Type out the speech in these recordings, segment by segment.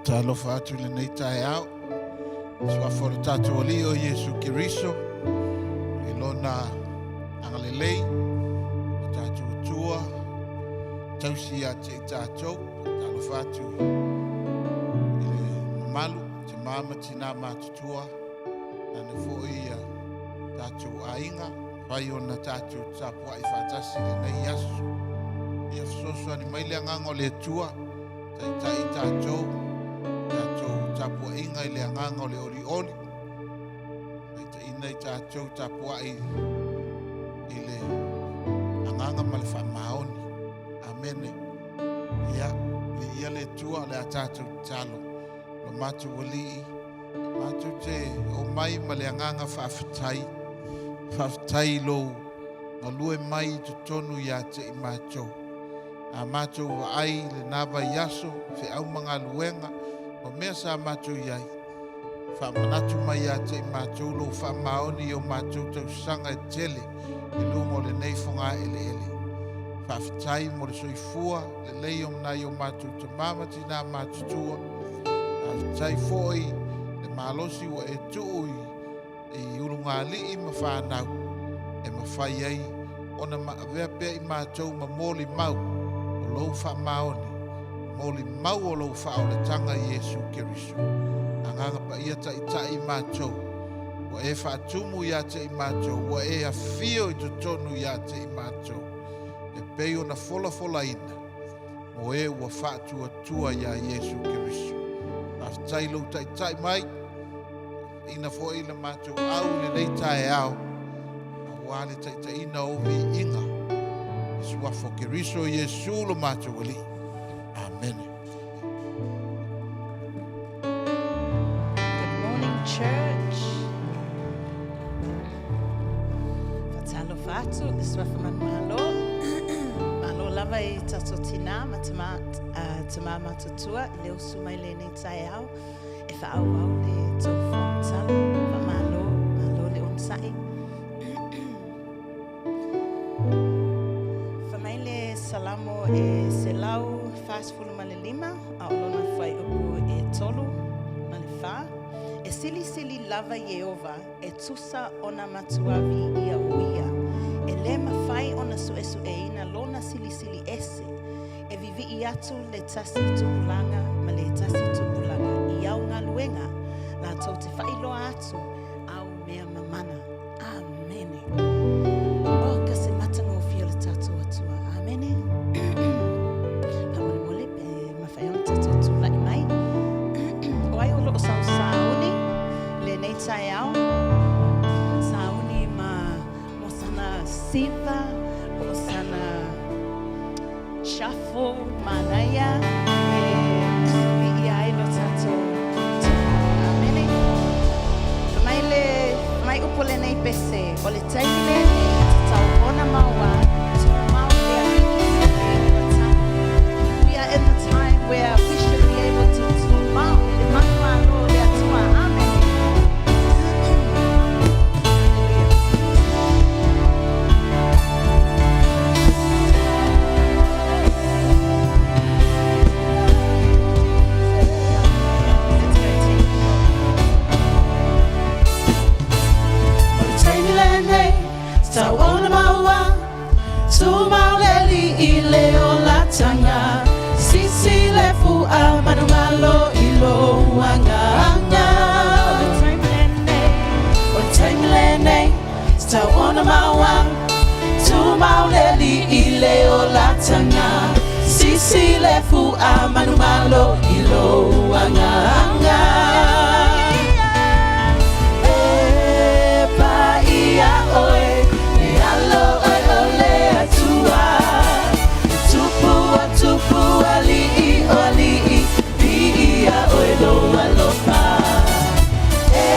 Faatalofa atu i lenei taeao i le suafa o le tatou Alii o Iesu Keriso i Lona agalelei, lo tatou Atua tausi ia te i tatou. Faatalofa atu i le mamalu, tama ma tina matutua, tainane foi ia tatou aiga, mafai ona tatou tapuai faatasi i lenei aso. Ia fesoasoani mai le agaga o le Atua, taitai i tatou, tatou tapuaiga i le agaga o le olioli, taitaiina i tatou tapuai i le agaga ma le faamaoni. Amene. Ia, viia le Atua, o le a tatou tatalo. Lo matou Alii, matou te omai ma le agaga faafetai, faafetai i lou galue mai i totonu ia te i matou. A matou vaai i lena vaiaso, feau ma galuega, o mea sa matou i ai, faamanatu mai ia te i matou lou faamaoni i o matou tausaga e tele i luga o lenei fogaeleele. Faafetai mo le soifua lelei o nai o matou tama ma tina matutua. Faafetai foi le malosi ua e tuu i ulugalii ma fanau e mafai ai ona avea pea i matou ma molimau o lou faamaoni, molimau o lou faaolataga i Iesu Keriso. Agaga Paia, taitai i matou, ua e faatumu ia te i matou, ua e afio i totonu ia te i matou, e pei ona folafolaina mo e ua faatuatua ia Iesu Keriso. Faafetai i lou taitai mai, ina foi le matou au i lenei taeao, aua le taitaiina o viiga i suafa o Keriso Iesu lo matou Alii. Amene. Good morning, church. Faatalofa atu i le suafa manumalo. Malo lava i tatou tina ma tama, tama matutua i le usu mai lenei taeao e faaauau le tou fonotaga. Faamalo, malo le onosai. Fai mai le Salamo e 145 a o lona fuaiupu e 3 ma le 4. E silisili lava Ieova e tusa ona matua viia o ia. E le mafai ona suesueina lona silisili ese. E vivii atu le tasi tupulaga ma le tasi tupulaga i au galuega latou te faailoa atu au mea mamana. Amene. O ka se matagofie o le tatou Atua. Amene. Faamolemole pe mafai ona tatou tulai mai. O ai o loo sausauni lenei taeao. Sauni ma mo sana siva, po o sana shuffle manaia e viia ai lo tatou Tupu. Amene. Fai mai le fai mai upu o lenei pese, o le taimi lenei tatau ona maua tumau le alii i le olataga. We are in the time where we should be able to tumau le manumalo o le Atua. Amene. Hallelujah. Let's go, team. O le taimi lenei, tatau ona maua, tumau le alii i le olataga. Sisi le fua manumalo i lou agaga. O le taimi lenei. O le taimi lenei, tatau ona maua, tumau le alii i le olataga. Sisi le fua manumalo i lou agaga. E paia oe, le alo oe o le Atua. Tupu o tupu, alii o alii, viia oe lou alofa. E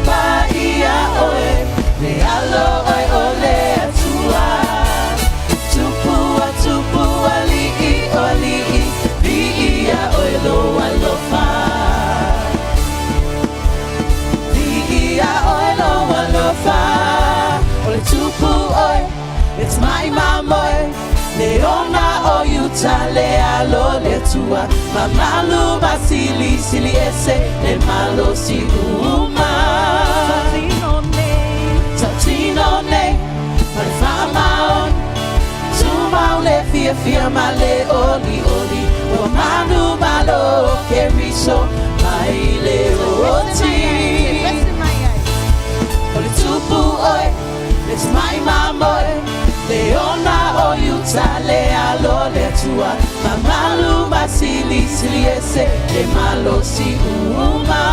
paia oe, le alo oe o le Atua. Tupu o tupu, alii o alii, viia oe lou alofa. uta le alo le Atua, mamalu ma silisili ese le malosi uma. Tautino nei, Tautino nei, ma le faamaoni, tumau le fiafia ma le olioli, ua manumalo o Keriso mai le oti. Pese mai ai. O le Tupu oe, le Tamai Mamoe, le ona o Iuta le alo le Atua, mamalu ma silisili ese le malosi uma.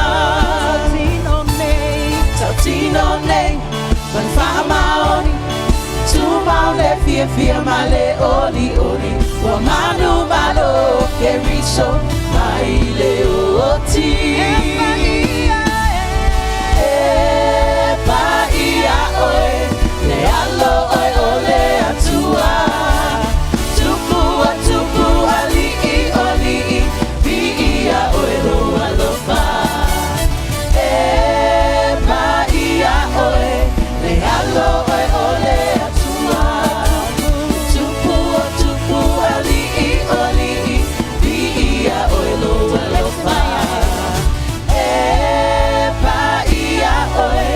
Tautino nei, Tautino nei, ma le faamaoni, tumau le fiafia ma le olioli, ua manumalo o Keriso mai le oti. E paia e. E paia oe, le alo oe o le Atua. Tupu o tupu, ali'i o ali'i, viia oe lou alofa. E paia oe, le alo oe o le Atua. Tupu o tupu, ali'i o ali'i, viia oe lou alofa. E paia oe,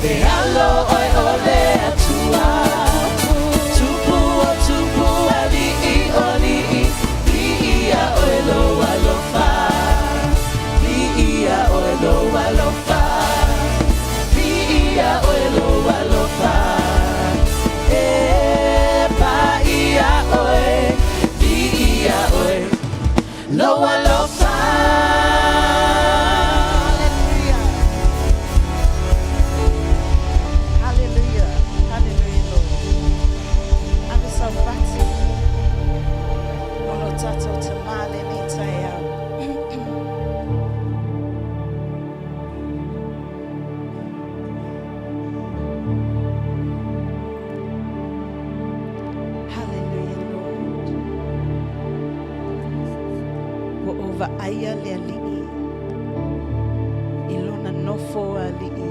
le alo oe o le Atua. Tupu o tupu, ali'i o ali'i, viia oe lou alofa. Viia oe lou alofa. Viia oe lou alofa. E paia oe, viia oe lou alofa. Hallelujah. Hallelujah. Hallelujah, Lord. Ave saufati. O lo tatou Tamā lenei taeao. Hallelujah, Lord. Ua ou vaaia le Alii i lona nofo ali'i.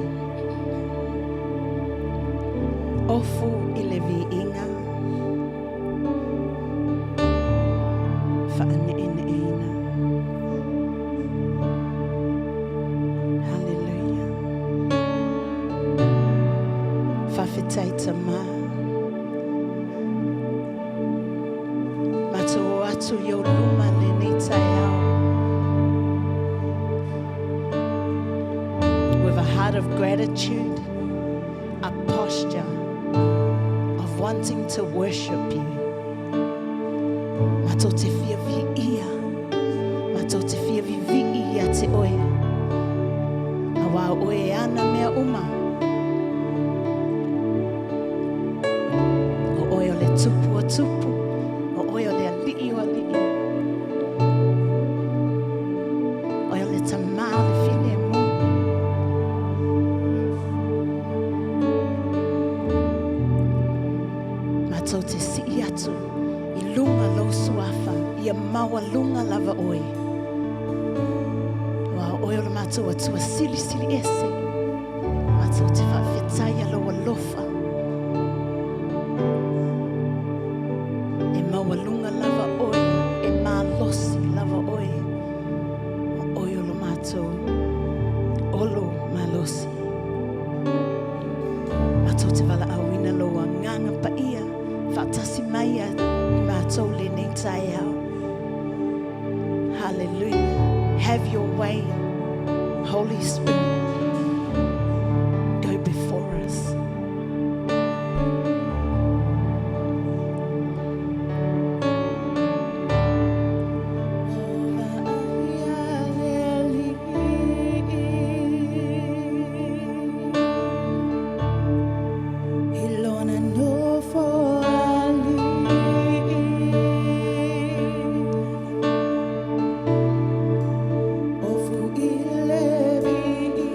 Ofu i le viiga. Faaneeneeina. Hallelujah. Faafetai Tamā. Matou o atu i ou luma lenei taeao. With a heart of gratitude, a posture of wanting to worship you. Matou te fia viia, matou te fia viivii ia te oe. Auā o oe e ana mea uma. O oe o le Tupu o tupu, o oe o le Alii o alii. Oe o le Tamā o le filemu. Matou te sii atu i luga lou suafa, ia maualuga lava oe. Auā o oe o le matou Atua silisili ese. Matou te faafetaia lou alofa. E maualuga lava oe, e malosi lava oe. O oe o le matou olo malosi. Matou te valaauina lou Agaga Paia, faatasi mai ia i matou lenei taeao. Hallelujah. Have your way, Holy Spirit. Go before us. I lona nofo ali'i, ofu i le viiga.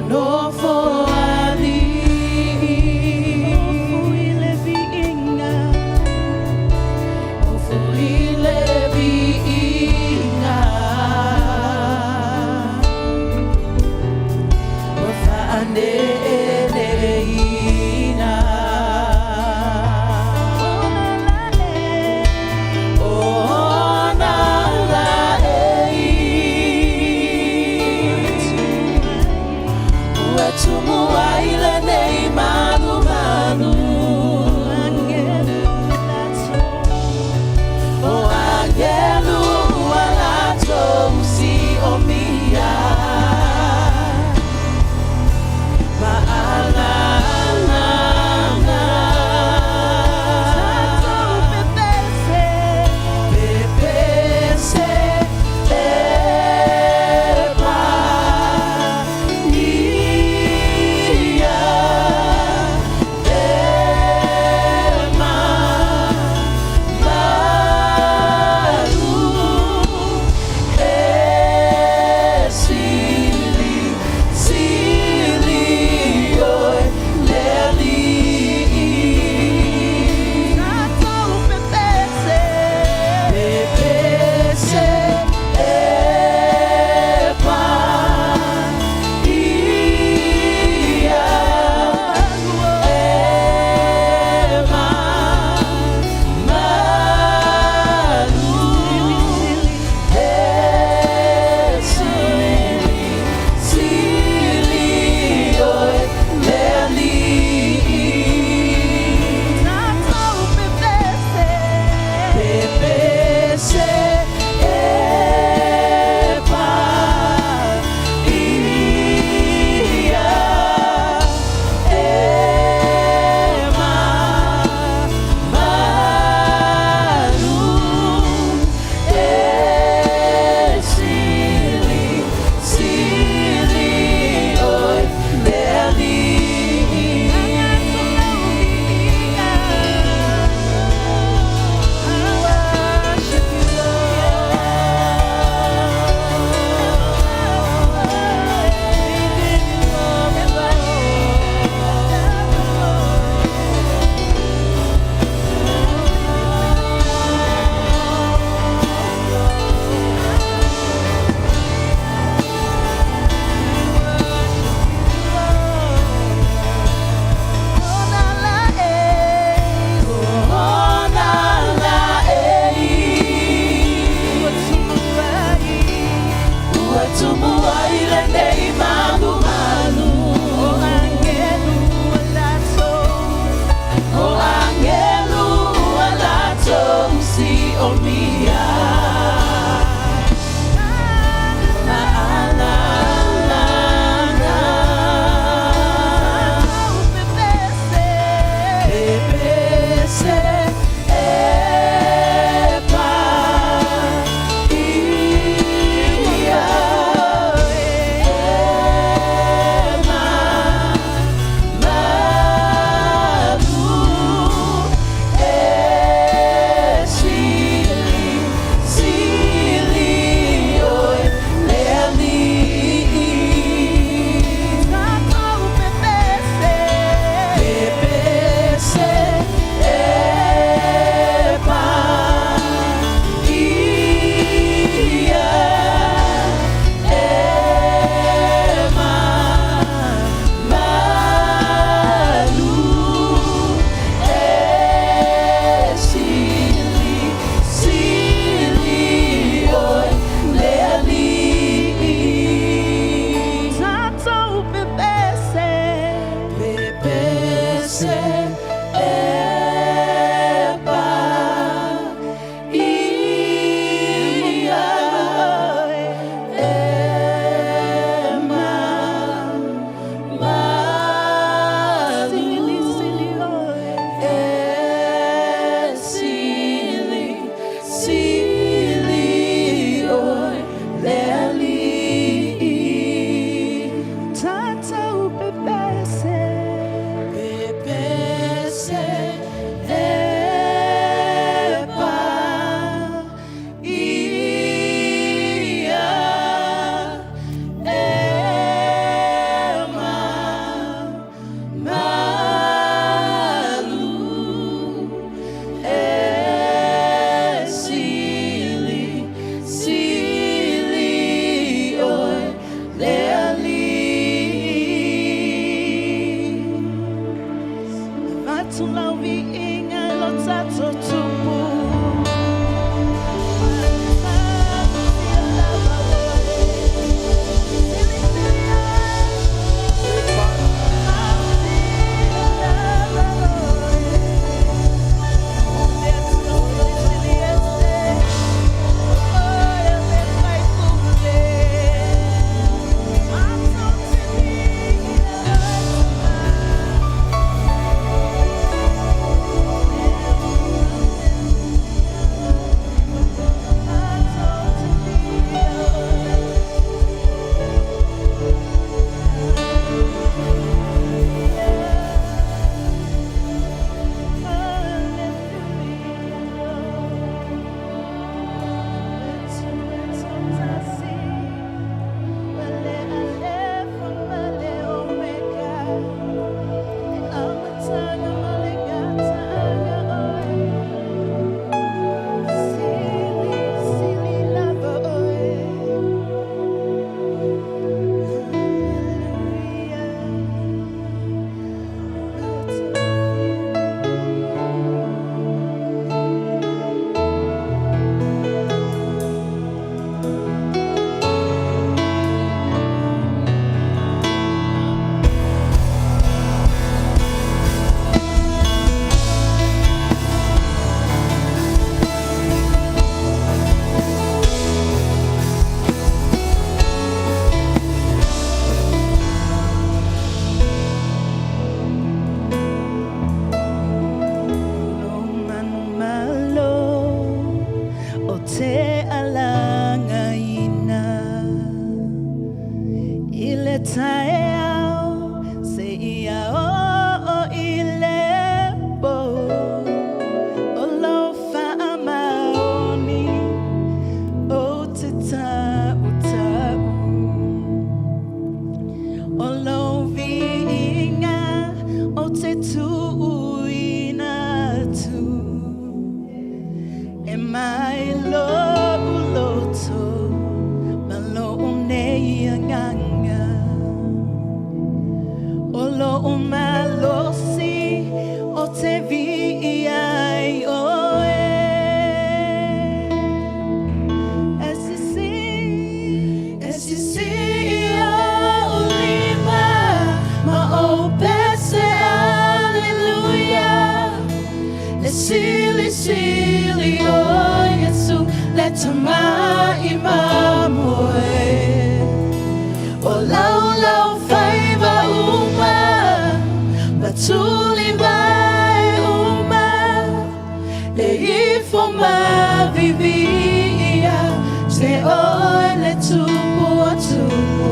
nofo alii. Ofu i le viiga. Ofu i le viiga. Ua faaneeneeina. Ona laei. Ona laei. Ua tumu ai lenei malumalu. Angelu latou. O angelu ua latou siomia. Maalagaga. Tatou pepese. Pepese e pa ia. tama'i mamoe. O laulau faiva uma, ma tuli vai uma, e ifo ma viviia se oe le tupu o tupu.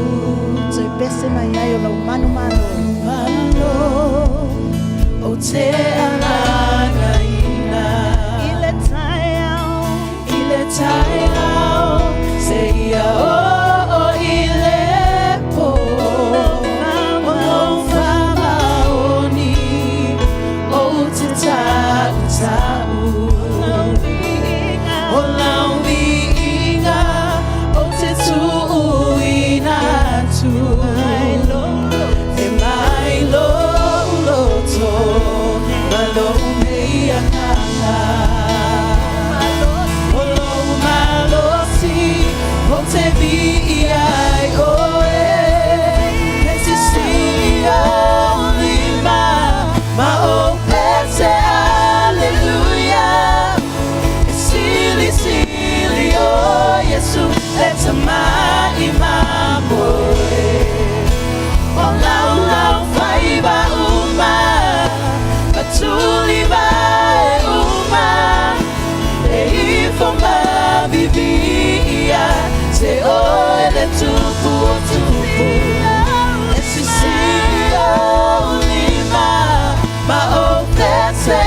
Toe pese mai ai o lau manumalo. Malo o te alagaina. I le taeao. I le taeao seia oo i le pō. O lou faamaoni ou te tautau. O lau viiga ou te tuuina atu. E mai lou loto ma lou nei agaga. O lou malosi ou te viia ai oe. E sisii ou lima ma ou pese aleluia. E silisili o Iesu le tama'i mamoe. O laulau faiva uma, ma tuli vai uma, e ifo ma viviia se oe le tupu o tupu. E sisii ou lima ma ou pese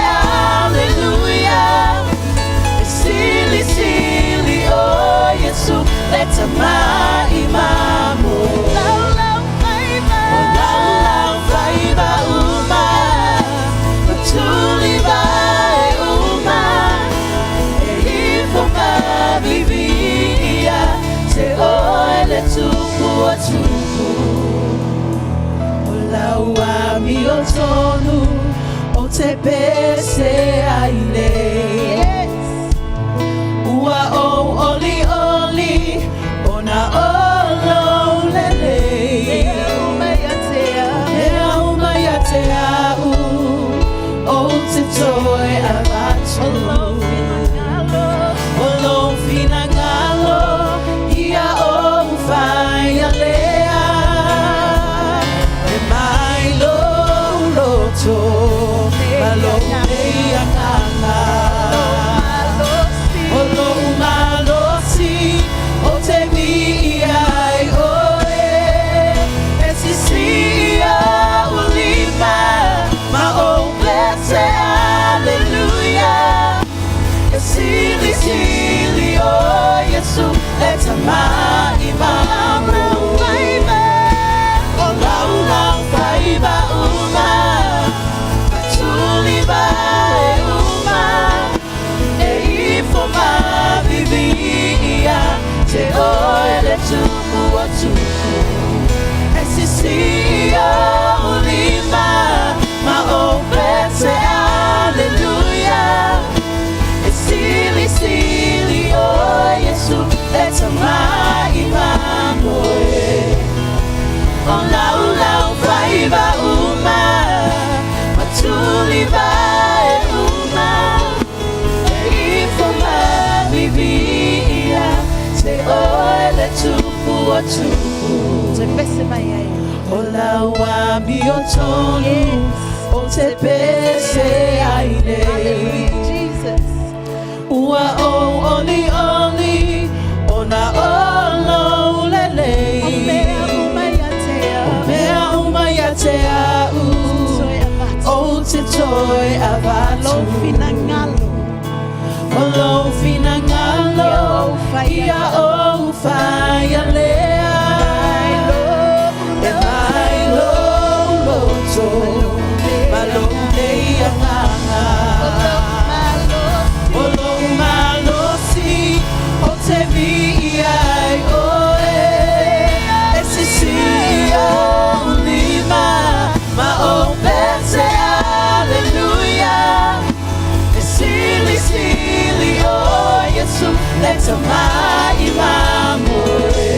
aleluia. E silisili o Iesu le tama'i mamoe. O laulau faiva uma, ma tuli vai uma, e ifo ma viviia se oe le tupu o tupu. O lau amiotonu ou te pese ai nei. Ua ou olioli ona o lou lelei. Mea uma ia te au ou te toe avatu. O lou finagalo ia ou faia lea. E mai lou loto ma lou nei agaga. O lou malosi ou te viia ai oe. E sisii ou lima ma ou pese aleluia. E silisili o Iesu le tama'i mamoe. O laulau faiva uma, ma tuli vai uma, e ifo ma viviia se oe le tupu o tupu. E sisii ou lima ma ou pese aleluia. E silisili o Iesu le tama'i mamoe. O laulau faiva uma, ma tuli vai uma, e ifo ma viviia se oe le tupu o tupu. Toe pese mai ai. O lau amiotonu ou te pese ai nei. Hallelujah, Jesus. Ua ou olioli ona o lou lelei. O mea uma ia te au. Mea uma ia te au Toe avatu. ou te toe avatu. Lou finagalo. O lou finagalo Ia ou faia. ia ou faia lea. E mai lou loto ma lou nei agaga. O lou malosi ou te viia ai oe. E sisii ou lima ma ou pese aleluia. E silisili o Iesu le tama'i mamoe.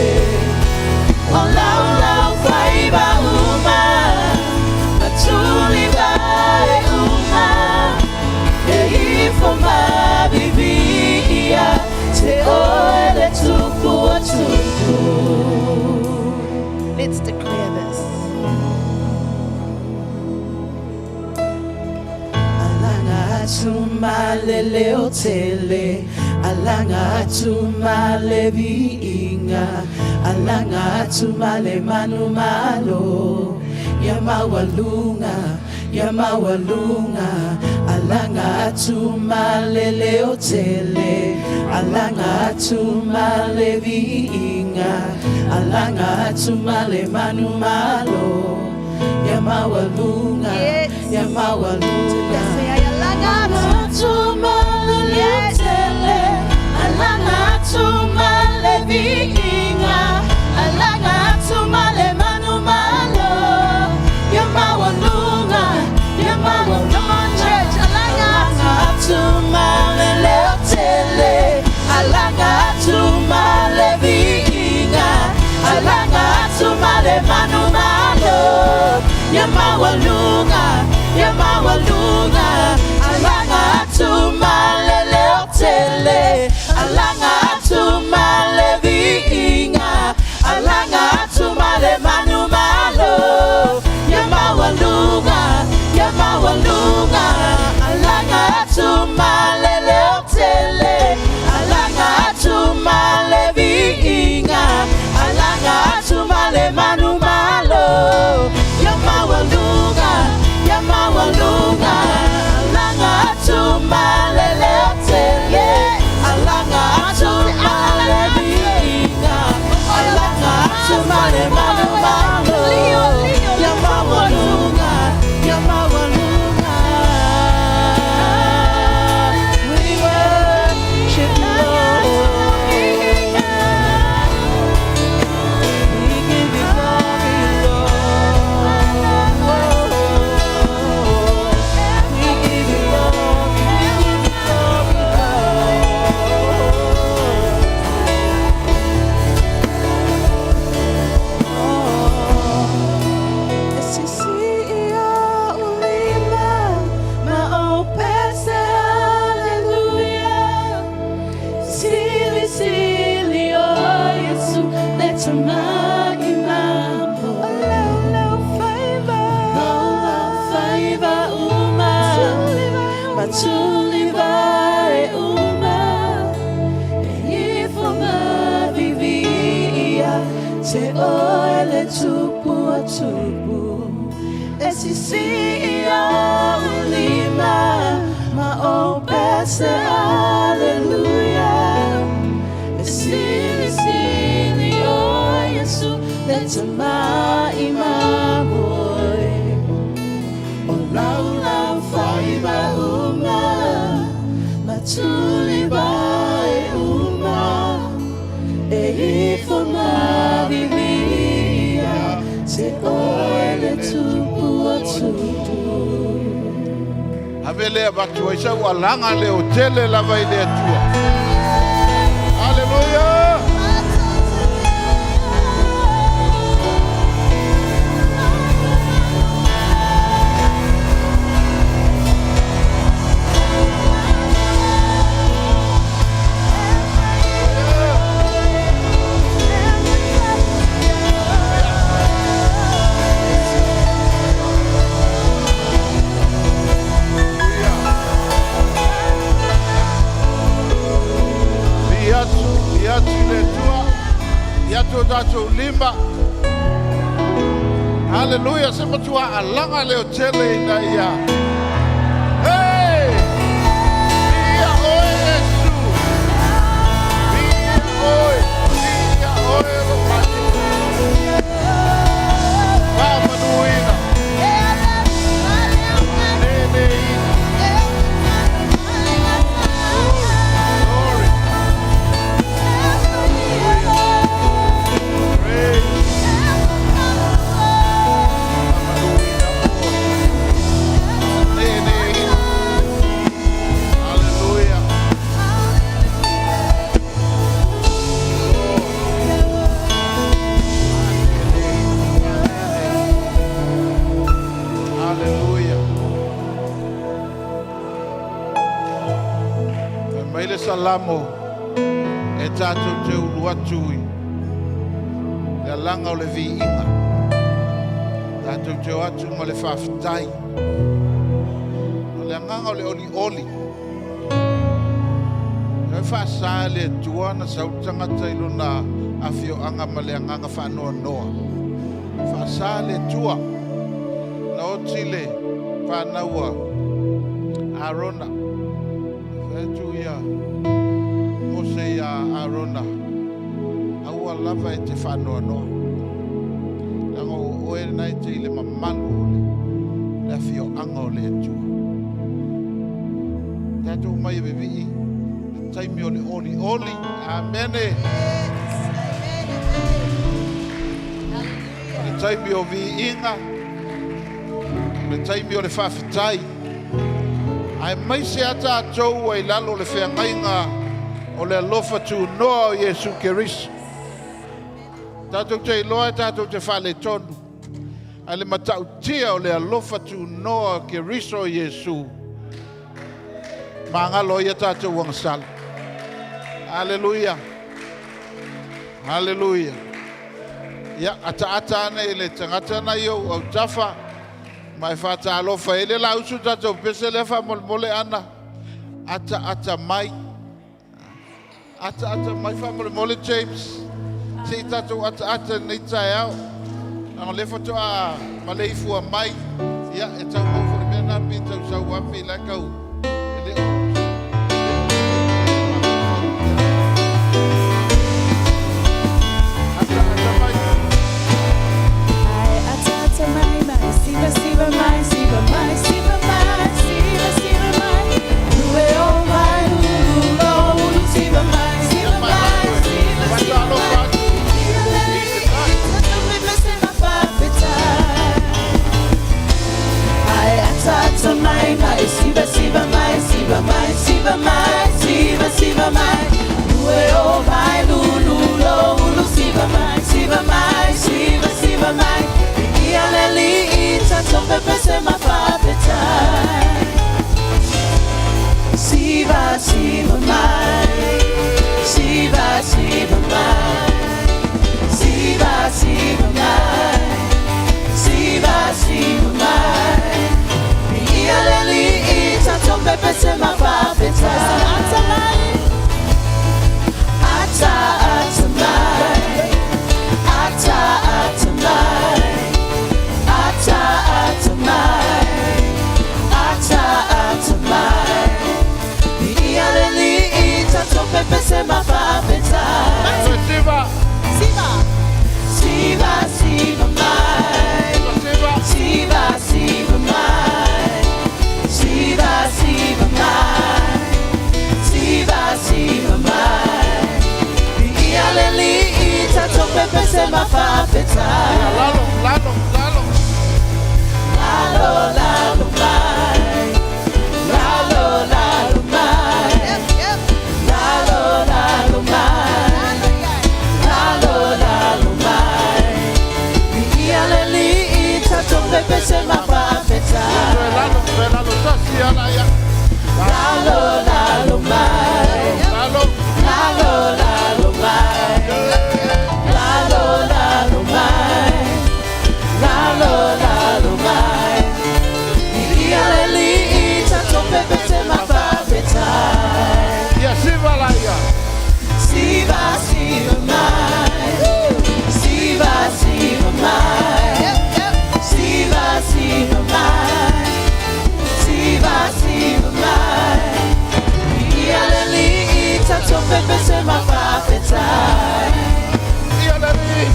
atu ma le leo tele, alaga atu ma le viiga, alaga atu ma le manumalo. Ia maualuga, ia maualuga, alaga atu ma le leo tele, alaga atu ma le viiga, alaga atu ma le manumalo. Ia maualuga, ia maualuga. Say, alaga atu ma le leo tele, alaga atu ma le viiga, alaga atu ma le manumalo. Ia maualuga, ia maualuga. Come on, church. Alaga Alaga atu ma le leo tele, alaga atu ma le viiga, alaga atu ma le manumalo. Ia maualuga, ia maualuga, alaga atu ma le leo tele, alaga atu ma le viiga, alaga atu ma le manumalo. Ia maualuga, ia maualuga, alaga atu ma le leo tele, alaga atu ma le viiga, alaga atu ma le manumalo. Ia maualuga, ia maualuga, alaga atu ma le leo tele, alaga atu ma le viiga, alaga atu ma le manumalo. Ia maualuga, ia maualuga. We worship you, Lord. We give you glory, Lord. We give you glory, we give you glory, Lord. Sisi ia ulima ma o pese hallelujah. Sili sili o Yesu le tamai mambo. Lau faiva uma, matuli vai uma. E ifo ma vivia te oe le tupu o tupu. E sisi ia ulima ma o pese hallelujah. E sili sili o Yesu le tamai mamoe. O lau lau faiva uma, matuli vai uma. E ifo ma vivia te oe le tupu o tupu. Ave lea avatu ai sau alaga leo tele lava i le Atua. Haleluia! Viia atu, viia atu i le Atua. Ia atu o tatou lima. Haleluia, se matua alaga leo tele ina ia. Hey! Viia oe Iesu. Viia oe, viia oe lo mati. Faamanuina. Nene ina. Glory, glory. Praise. Faamanuina oe. Nene ina. Hallelujah. Glory. Hallelujah. E mai le salamo e tatou te ulu atu i le alaga o le viiga. Tatou te o atu ma le faafetai. O le agaga o le olioli. E faasa le Atua na sau le tagata i lona afioaga ma le agaga faanoanoa. Faasa le Atua na oti le fanau a Arona. Fai atu ia Mose ia Arona, aua lava e te faanoanoa. Leaga o oe lena e te i le mamalu o le afioaga o le Atua. Tatou omai e vivii le taimi o le olioli. Amene. O le taimi o viiga, o le taimi o le faafetai. Ae maise a tatou ua i lalo o le feagaiga o le alofa tunoa o Iesu Keriso. Tatou te iloa e tatou te faaletonu, ae le matautia o le alofa tunoa o Keriso Iesu, magalo ai a tatou agasala. Aleluia. Aleluia. Ia, ataata ane i le tagata na i ou autafa, ma e faatalofa e le lausu tatou pese lea faamolemole ana. Ataata mai. Ataata mai faamolemole James. Se i tatou ataata nei taeao. Leaga o lea faatoa maleifua mai. Ia, e tau mau foi le mea na pe tau sau ape la kau. E le o Ataata mai. Ai ataata mai mai, siva siva mai, siva mai, siva mai, siva siva mai. Lue o mai, lulu lo, ulu siva mai, siva mai, siva siva mai. Ia le ita me pese ma faafetai. Ai ataata mai mai, siva siva mai, siva mai, siva mai, siva siva mai. Lue o mai, lulu lo, ulu siva mai, siva mai, siva siva mai. Ia le ita tope pese ma faafetai. Siva siva mai, siva siva mai, siva siva mai, siva siva mai. Ia le ita tope pese ma faafetai. Ata mai, ata ata mai, ata ata mai, ata ata mai, ata ata mai. Ia le ita tope pese ma faafetai. Siva. Siva. Siva siva mai. Siva. Siva siva mai. Siva siva mai. Siva siva mai. Ia le ita tope pese ma faafetai. Lalo, lalo, lalo. Lalo lalo mai. Lalo lalo mai. Yep. Lalo lalo mai. Lalo, yeah. Lalo lalo mai. Ia le ita tope pese ma faafetai. Lalo, lalo, tasi ala ya. Lalo lalo mai. Lalo. Lalo lalo mai. Lalo lalo mai. Lalo lalo mai. Ia le ita tope pese ma faafetai. Ia siva la ia. Siva siva mai. Siva siva mai. Yep. Siva siva mai. Siva siva mai. Ia le ita tope pese ma faafetai. Ia le li.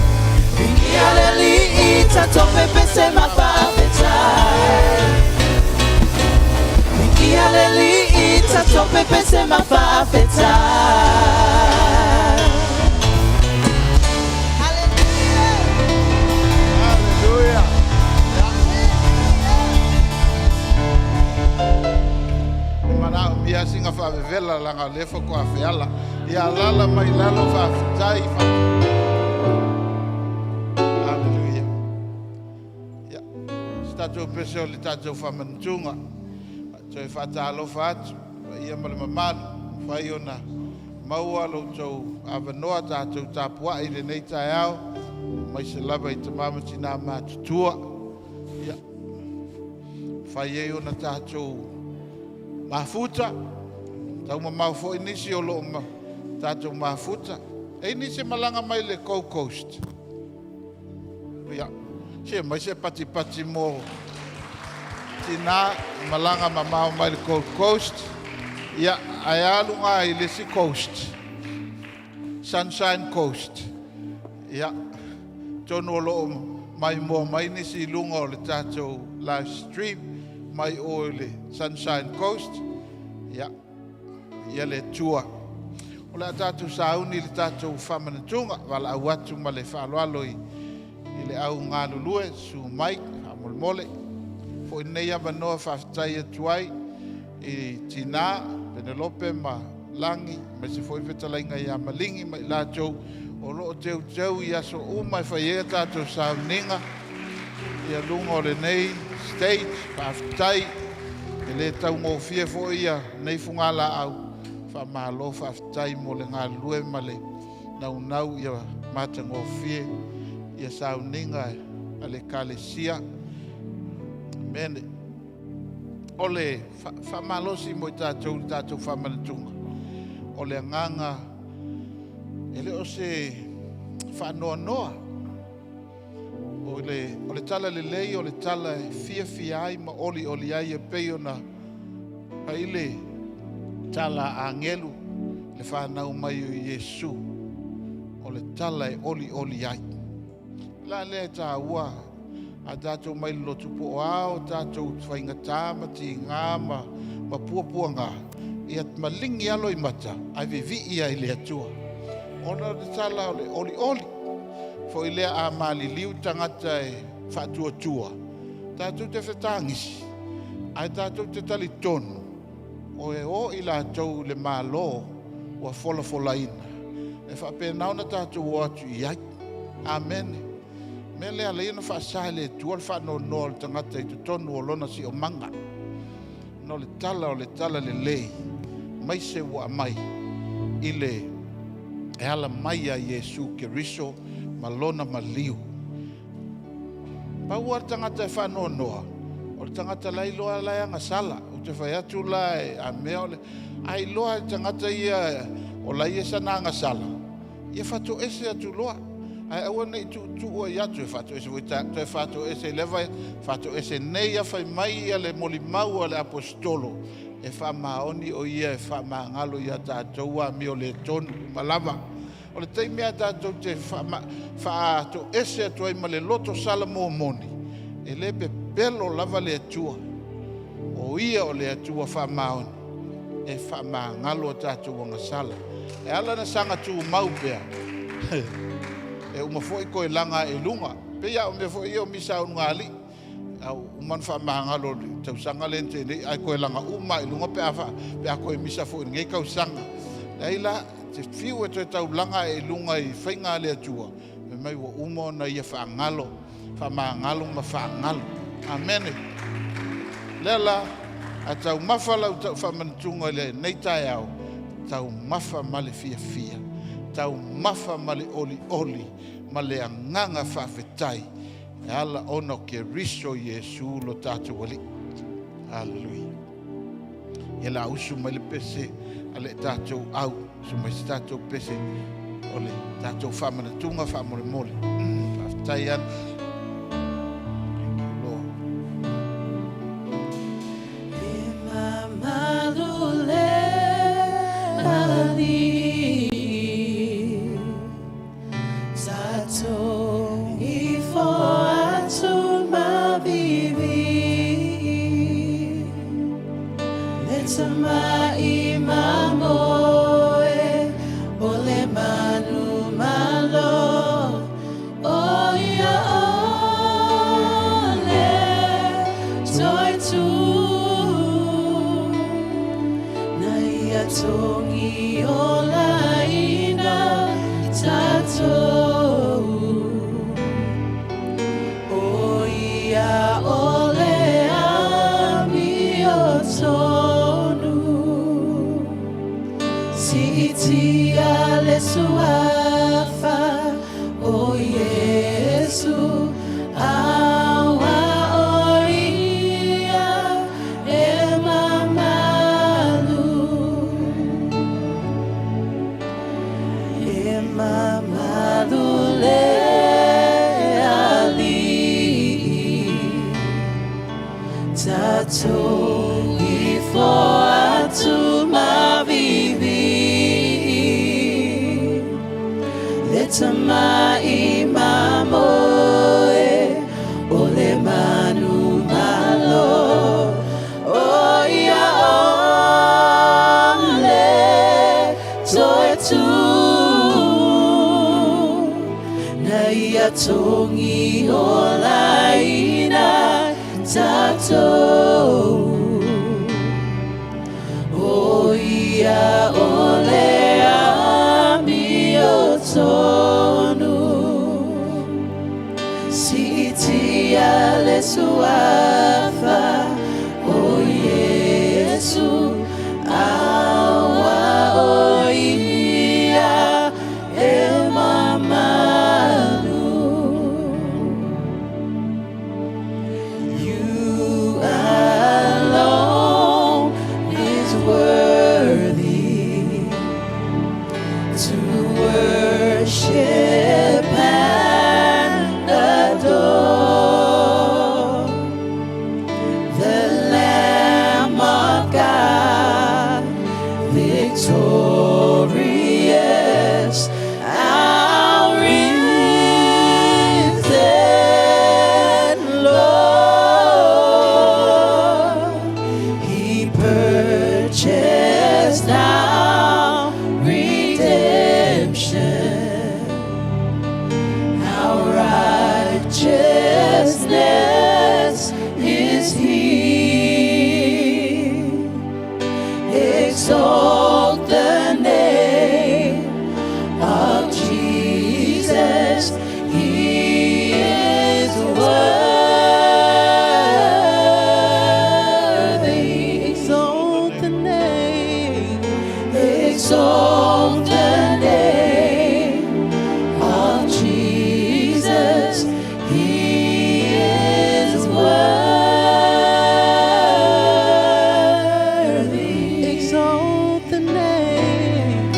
Ia le ita tope pese ma faafetai. Ia le ita tope pese ma faafetai. Hallelujah. Hallelujah. E mana o mia singa faavevela laga o lea faatoa feala. Ia lala mai lalo faafetai fa. Hallelujah. Ia. Se tatou pese o le tatou faamanatuga. Toe faatalofa atu. Ia ma le mamalu. Fai ona maua lo outou avanoa tatou tapuai i lenei taeao. Mai se lava i tama ma tina matutua. Ia. Fai ai ona tatou Mafuta, taumamao foi nisi o loo tatou mafuta. E nisi malaga mai le Gold Coast. Ia, se mai se patipati mo tina malaga mamao mai le Gold Coast. Ia, ae alu i le isi coast, Sunshine Coast. Ia, tonu o loo maimoa mai nisi i luga o le tatou live stream mai o le Sunshine Coast. Ia, ia le Atua. O le a tatou sauni i le tatou faamanatuga, valaau atu ma le faaaloalo i le au galulue, susu mai faamolemole. Foi lenei avanoa faafetai atu ai i tina Penelope ma Lagi, aemaise foi le fetalaiga ia Maligi ma i latou o loo teuteu i aso uma e fai ai a tatou sauniga ia luga o lenei stage. Faafetai, e le taugofie foi ia nei fugalaau. Faamalo faafetai mo le galulue ma le naunau ia matagofie ia sauniga a le Ekalesia. Amene. O le faamalosi mo i tatou le tatou faamanatuga, o le agaga e le o se faanoanoa. O le tala lelei o le tala e fiafia ai ma olioli ai, e pei ona fai le tala a agelu le fanau mai o Iesu, o le tala e olioli ai. La lea e taua a tatou mai le lotu po o a o tatou faigata ma tiga ma puapuaga, ia maligi alo i mata ae vivii ai le Atua. Ona o le tala o le olioli. Foi lea a maliliu tagata e faatuatua, tatou te fetagisi, ae tatou te talitonu o e o i latou le Malo ua folafolaina. E faapena ona tatou o atu i ai. Amene. Mea lea alai ona faasa e le Atua le faanoanoa o le tagata i totonu o lona siomaga. No le tala o le tala lelei, mai se ua aumai i le e ala mai ia Iesu Keriso ma lona maliu. Pau lava le tagata e faanoanoa, o le tagata la iloa la e agasala. Ou te fai atu la e a mea o le a iloa e le tagata ia o la ia sana agasala, ia faatoese atu loa. Ae aua ne i tuutuu ai atu e faatoese foi toe faatoese i lea vai faatoese nei a fai mai ia le molimau a le aposetolo e faamaoni o ia e faamagalo ia tatou amio le tonu uma lava. O le taimi a tatou te faatoese atu ai ma le loto salamomoni, e le pepelo lava le Atua. O ia o le Atua faamaoni e faamagalo a tatou agasala. E ala ona saga tumau pea, e uma foi toe laga ae i luga. Pei lava o mea foi ia o misa a ulugalii. A ua uma ona faamagalo i le tausaga lea na tea nei, ae toe laga uma lava i luga pe a toe misa foi i lenei tausaga. Leai la, e te fiu e toe taulaga ae i luga i faiga a le Atua, fai mai ua uma ona ia faagalo, faamagalo ma faagalo. Amene. Lea la, a taumafa lau faamanatuga i lenei taeao, taumafa ma le fiafia, taumafa ma le olioli ma le agaga faafetai e ala ona o Keriso Iesu lo tatou Alii. Haleluia. Ia la usu mai le pese a le tatou au, usu mai se tatou pese o le tatou faamanatuga faamolemole. Faafetai atu. Thank you, Lord. E mamalu le alii sa togifo atu ma vivii le tama'i mamoe o le manumalo o ia o le toetū na ia togi olaina i tatou o ia o le amiotonu siitia le suafa o Iesu auā o ia e mamalu. Tatou ifo atu ma viivii le Tama'i Mamoe o le manumalo, o ia o le toe tū na ia togi olaina tatou. O ia o le amiotonu, siitia le suafa o Iesu, auā o ia e mamalu. You alone is worthy to worship and adore the Lamb of God, victorious, our risen Lord. He purchased our redemption, our righteousness is He. Exalt the name of Jesus. He is worthy. Exalt the name. Exalt the name of Jesus. He is worthy. Exalt the name.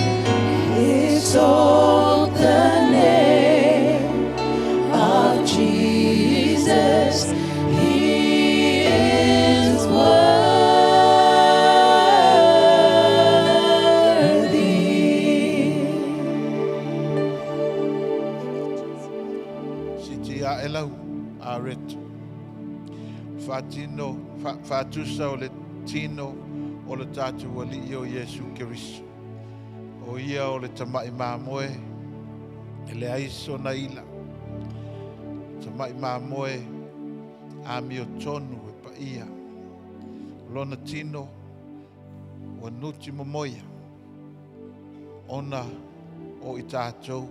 Exalt the name of Jesus. He is worthy. Siitia aʻe lau areto. Faatino, faatusa o le tino o le tatou Alii o Iesu Keriso. O ia o le Tama'i Mamoe e leai sona ila. Tama'i Mamoe amiotonu e paia. Lona tino ua nuti momoia ona o i tatou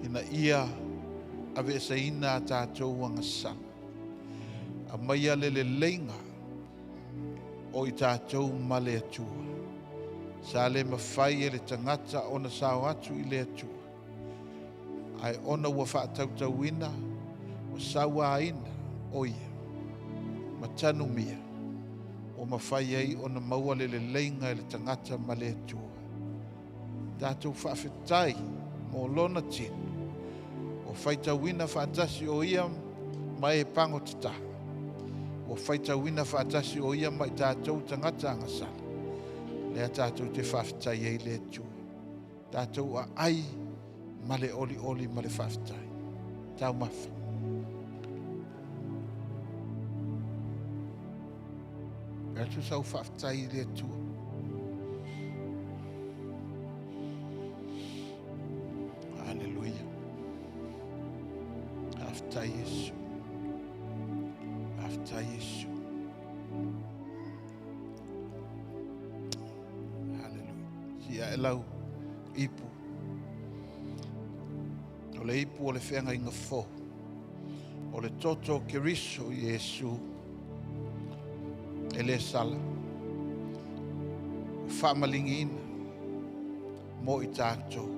ina ia aveeseina a tatou agasala. Aumaia le leleiga o i tatou ma le Atua. Sa le mafai e le tagata ona sao atu i le Atua. Ae ona ua faatautauina, ua sauaina o ia, ma tanumia, ua mafai ai ona maua le leleiga e le tagata ma le Atua. Tatou faafetai mo lona tino, ua faitauina faatasi o ia ma e pagotata. Ua faitauina faatasi o ia ma i tatou tagata agasala. Lea tatou te faafetai ai le Atua. Tatou aai ma le olioli ma le faafetai. Taumafa. Atu sau faafetai i le Atua. Aleluia. Faafetai Iesu. Faafetai Iesu. Aleluia. Sii aʻe lau ipu. O le ipu o le feagaiga fou. O le toto o Keriso Iesu e le sala. Ua faamaligiina mo i tatou.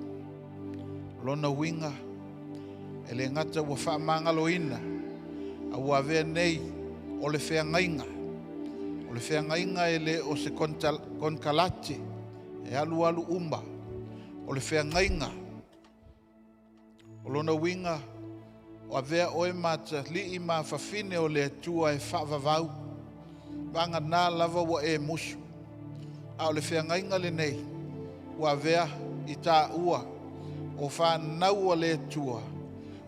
Lona uiga e le gata ua faamagaloina a ua avea nei o le feagaiga. O le feagaiga e le o se konekarate e alu alu uma. O le feagaiga. O lona uiga O avea oe ma atalii ma afafine o le Atua e faavavau. Vagana lava ua e musu. A o le feagaiga lenei ua avea i taua o fanau a le Atua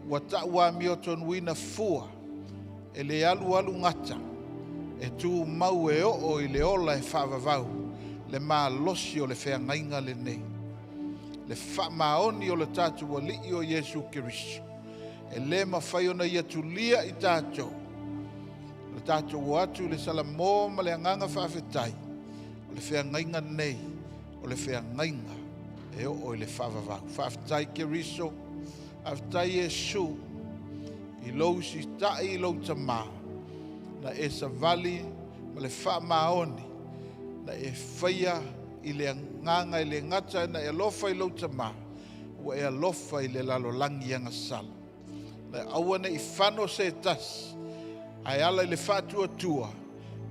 ua ta'u amiotonuina fua e le alualu gata e tumau e oo i le ola e faavavau le malosi o le feagaiga lenei. Le faamaoni o le tatou Alii o Iesu Keriso e lē mafai ona ia tulia i tatou le tatou o atu i le salamo ma le agaga faafetai. O le feagaiga nei o le feagaiga e oo i le faavavau. Faafetai Keriso, faafetai Iesu i lou sita'i i lou Tamā na e savali ma le faamaoni na e faia i le agaga e le gata na e alofa i lou Tamā, ua e alofa i le lalolagi agasala. Na aua ne i fano se tasi ae ala i le faatuatua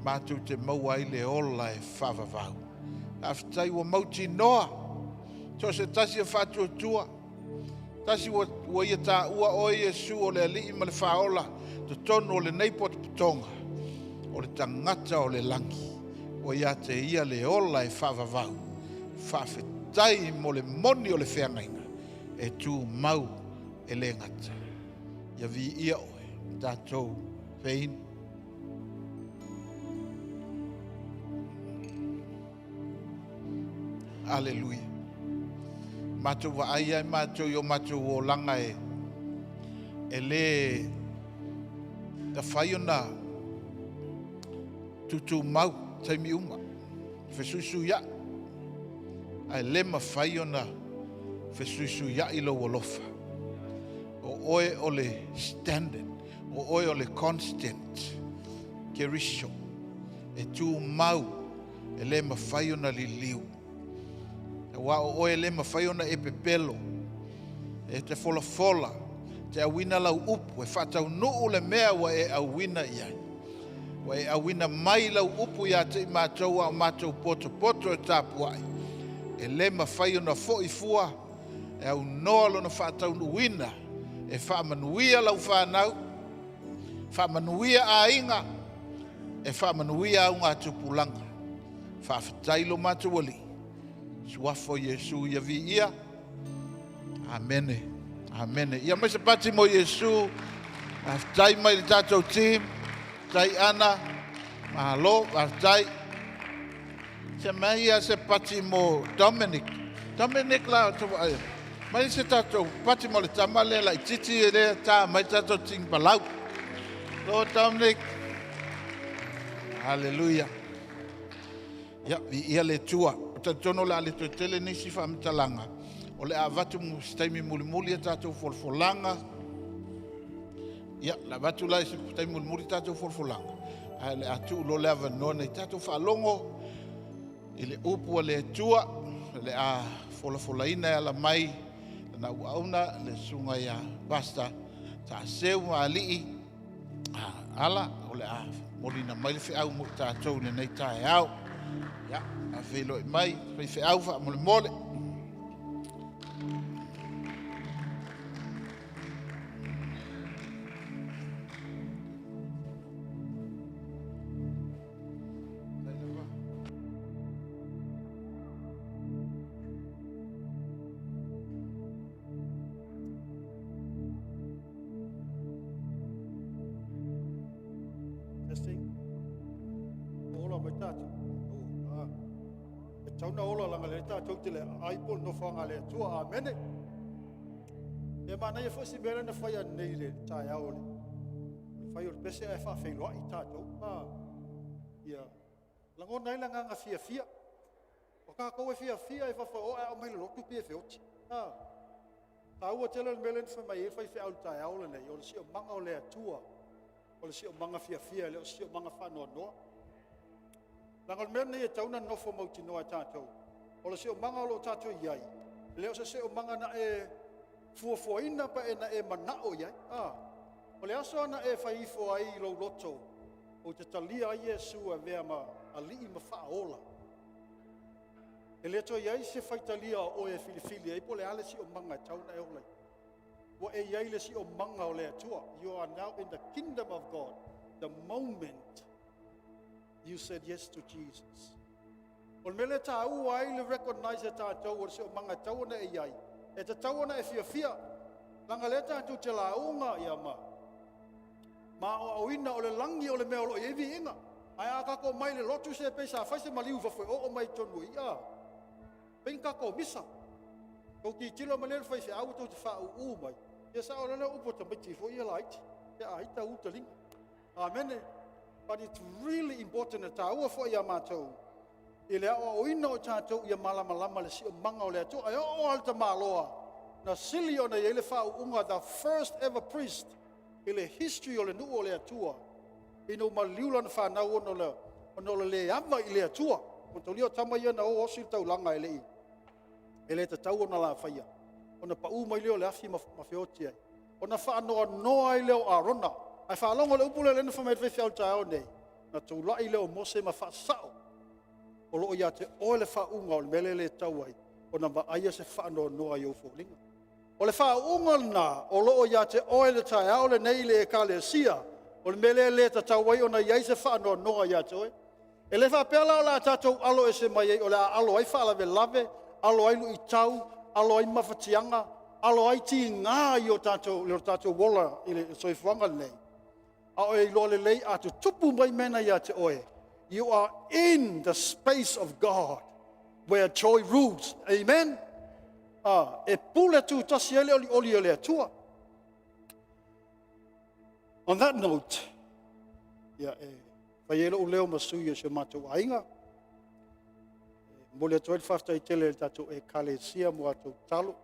matou te maua ai le ola e faavavau. Faafetai ua mautinoa so o se tasi e faatuatua tasi ua ia taua oe Iesu o le Alii ma le Faaola totonu o lenei potopotoga o le tagata o le lagi ua ia te ia le ola e faavavau. Faafetai mo le moni o le feagaiga e tumau e le gata. Ia viia oe tatou feinu. Aleluia. Matou vaai ai matou i o matou olaga e lē mafai ona tutumau taimi uma, fesuisuia'i, ae le mafai ona fesuisuia'i lou alofa. O oe o le standard, o oe o le constant Keriso e tumau e le mafai ona liliu. Auā o oe e le mafai ona e pepelo, e te folafola te auina lau upu e faataunuu le mea ua e auina i ai. Ua e auina mai lau upu ia te i matou a o matou potopoto e tapuai, e le mafai ona fo'i fua e aunoa lona faataunuuina e faamanuia lau fanau, faamanuia aiga, e faamanuia augatupulaga. Faafetai lo matou Alii, suafa o Iesu ia viia. Amene, amene. Ia mai se pati mo Iesu. Faafetai mai le tatou team tai ana malo faafetai. Se mai ia se pati mo Dominic. Dominic la mai se tatou pati mo le tama lea laitiiti e lea ta mai tatou team palau. Lord Dominic. Hallelujah. Ia, viia le Atua. O talitonu o le a le toe tele nisi faamatalaga. O le a avatu mo se taimi mulimuli a tatou folafolaga. Ia, o le a avatu la i se taimi mulimuli tatou folafolaga, ae o le a tuu loa le avanoa nei tatou faalogo i le upu a le Atua. O le a folafolaina e ala mai lana auauna le susuga ia Pastor Taaseu Maalii Ala o le a moliina mai le feau mo i tatou i lenei taeao. Ia, a feiloai mai faifeau faamolemole. Testing. Ola mai tātou. Oh, ah. E tau na ola langa le tātou te le ai po no whanga le atua. Amene. E mana ia fosi mea na whai a nei le tae ao le. Le whai o le pese e whaawheiloa i tātou. Ah. Ia. Langona ai le agaga fiafia. O kākou e fiafia e fafaoa e ao mai le lotu pe e feoti. Ah. Taua tele le mea lea na fai mai ai faifeau i le taeao lenei, o le siomaga o le Atua, o le siomaga fiafia, e le o se siomaga faanoanoa. Leaga o le mea lenei e tatau ona nofo mautinoa e tatou, o le siomaga o lo o tatou i ai, e le o se siomaga na e fuafuaina pe na e manao i ai. A, o le aso na e fai ifo ai i lou loto, ou te talia ai Iesu e avea ma Alii ma Faaola. E le toe i ai se faitalia o oe e filifili ai po o le a le siomaga e tatau ona e ola ai. Ua e i ai le siomaga o le Atua. You are now in the kingdom of God the moment you said yes to Jesus. O le mea lea e taua ai le recognize e tatou o le siomaga e tatau ona e i ai, e tatau ona e fiafia, leaga lea tatou te lauga ia ma ma aoaoina o le lagi o le mea o lo o i ai viiga. Ae a tatou omai i le lotu se pei sa fai se maliu i fafo e oo mai i totonu i i, pei ni tatou misa. Tou tilotilo mai lea i le faifeau tou te faauu mai, ia sao loa lea o upu a tamaiti foi ia laiti, ia ai tau taliga. Amene. But it's really important, e taua foi ia matou i le aoaoina o tatou ia malamalama le siomaga o le Atua. E oo lava le tamaloa na sili ona i ai le faauuga, the first ever priest i le history o le nuu o le Atua, ina ua maliu lana fanau ona o le le ava i le Atua. Mataulia o tama ia na o osi le taulaga e le i e le tatau ona lafaia, ona pau mai lea o le afi ma feoti ai, ona faanoanoa ai lea o Arona. Ae faalogo le upu lea na fai mai le faifeau i le taeao nei, na tulai lea o Mose ma faasao, o lo o ia te oe le faauuga o le mea lea e le tatau ai ona vaaia se faanoanoa i ou foliga. O le faauuga lena o lo o ia te oe le taeao lenei i le Ekalesia, o le mea lea e le tatau ai ona i ai se faanoanoa ia te oe. E le faapea la o le a tatou alo ese mai ai, o le a alo ai faalavelave, alo ai luitau, alo ai mafatiaga, alo ai tiga i o tatou, i lo tatou ola i le soifuaga lenei. A o e iloa lelei a tutupu mai mea na ia te oe, you are in the space of God where joy rules. Amen. Ah, e pule tutasi ai le olioli o le Atua. On that note, ia e fai ai lou leo ma sui o si o matou aiga. E momoli atu ai le faafetai tele i le tatou Ekalesia mo atou talo.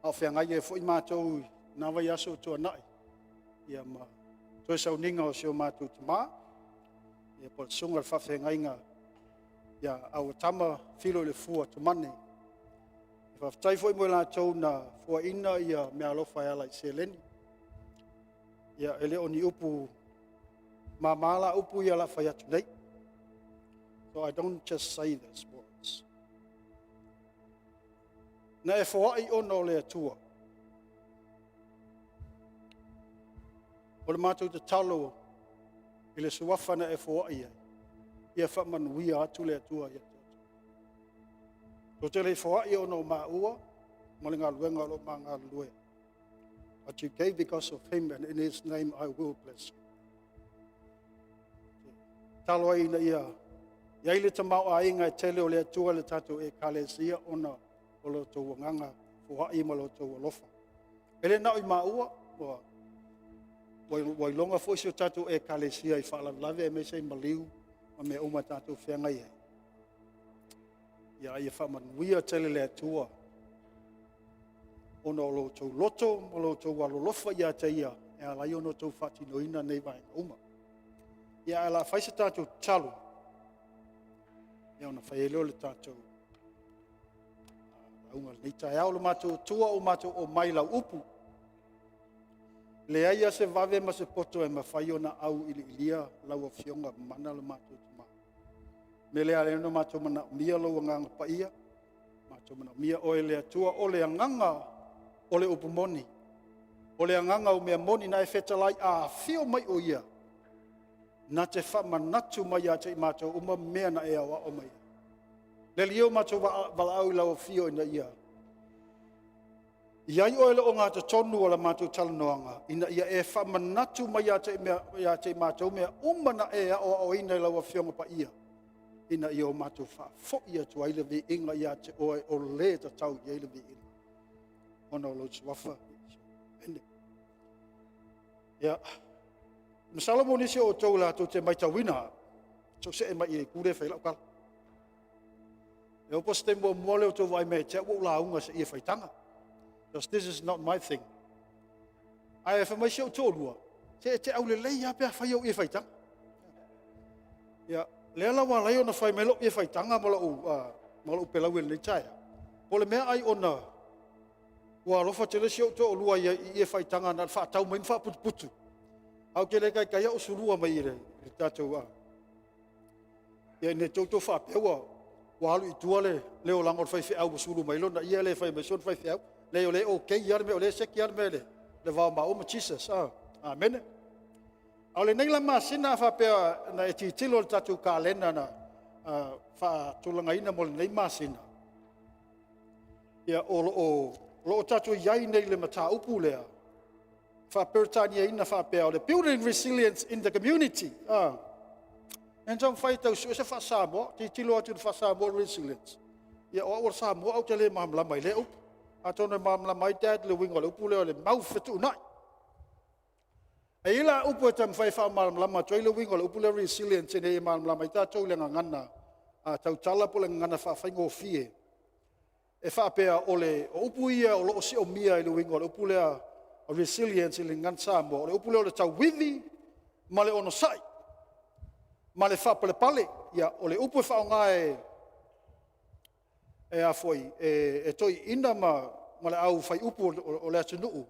A o feagai ai foi matou i na vaiaso ua tuanai, ia ma toe sauniga o si o matou tama, ia po o le susuga i le faafeagaiga ia Auatama Filo i le Fua Tumane. E faafetai foi mo i latou na fuaina ia meaalofa e ala i seleni. Ia, e le o ni upu mama la upu ia la fai atu nei. So I don't just say these words. Na e foai ona o le Atua. O le matou tatalo i le suafa na e foai ai, ia faamanuia atu le Atua ia te outou. Tou te le foai ona o maua ma le galuega o lo o ma galulue. But you gave because of him, and in his name I will bless you. Talo ai ina ia i ai le tamaoaiga e tele o le Atua le tatou Ekalesia ona o lo outou agaga foai ma lo outou alofa. E le na o i maua, ua iloga foi si o tatou Ekalesia i faalavelave aemaise i maliu ma mea uma e tatou feagai ai. Ia, ia faamanuia tele le Atua ona o lo outou loto ma lo outou alolofa ia te ia e ala ai ona outou faatinoina nei vaega uma. Ia, ae o le a fai se tatou tatalo, ia ona fai ai lea o le tatou lauga i lenei taeao. Lo matou Atua ua matou omai i lau upu. Leai lava se vave ma se poto e mafai ona auiliilia lau Afioga mana lo matou Tama. O le mea lea e ala ona matou manaomia lou Agaga Paia, matou manaomia oe le Atua o le agaga o le upu moni, o le agaga o mea moni na e fetalai a afio mai o ia, na te faamanatu mai ia te i matou uma mea na e aoao mai ai. Le Alii e, o matou valaau i lau afio ina ia i ai oe le ogatotonu o la matou talanoaga, ina ia e faamanatu mai ia te i matou mea uma na e aoaoina i lau Afioga Paia, ina ia o matou faafoi atu ai le viiga ia te oe o le tatau i ai le viiga, ona o lou suafa. Amene. Ia, masalo mo nisi o outou latou te matauina, soo see mai i le itu lea e fai ai lau tala. E oo po o se taimi muamua lea o outou vaai mai ia te au ua ou lauga i se ie faitaga. Because this is not my thing. Ae fai mai si ou toalua, se e te aulelei lava pe a fai au ie faitaga. Ia, lea la ua ala ai ona fai mai lou ie faitaga ma lou pelau i lenei taeao. Po o le mea ai ona ua alofa tele si ou toalua i ie faitaga na o le faatau mai ma faaputuputu. Ae ou te le taitai au sulua mai i le tatou... Ia ne i te i ua outou faapea ua alu i tua le olaga o le faifeau ua sulu mai ai lona ie a le fai mai sona faifeau. Leai o lea e okay lava le mea, o lea e seki lava le mea i le va o maua ma Jesus. Ah, amene. A o lenei la masina a faapea na e tilotilo i le tatou kalena na faatulagaina mo lenei masina, ia o lo o tatou i ai nei i le mataupu lea, faa-Peretaniaina faapea o le Building Resilience in the Community. Ah. E taumafai e tau sue se faa-Samoa, tilotilo atu i le faa-Samoa resilience. Ia o au o le Samoa ou te le malamalama i lea upu. Atonu e malamalama ai Dad i le uiga o le upu lea o le mau fetuunai. E i ai la upu e taumafai e faamalamalama atu ai le uiga o le upu lea resilience ina ia malamalama ai tatou i le gagana tautala po o le gagana faafaigofie. E faapea o le o upu ia o lo o siomia i le uiga o le upu lea resilience i le gagana Samoa, o le upu lea o le tauivi ma le onosai ma le faapalepale. Ia, o le upu e faaaoga e a foi e toeaiina ma le au faiupu o le atunuu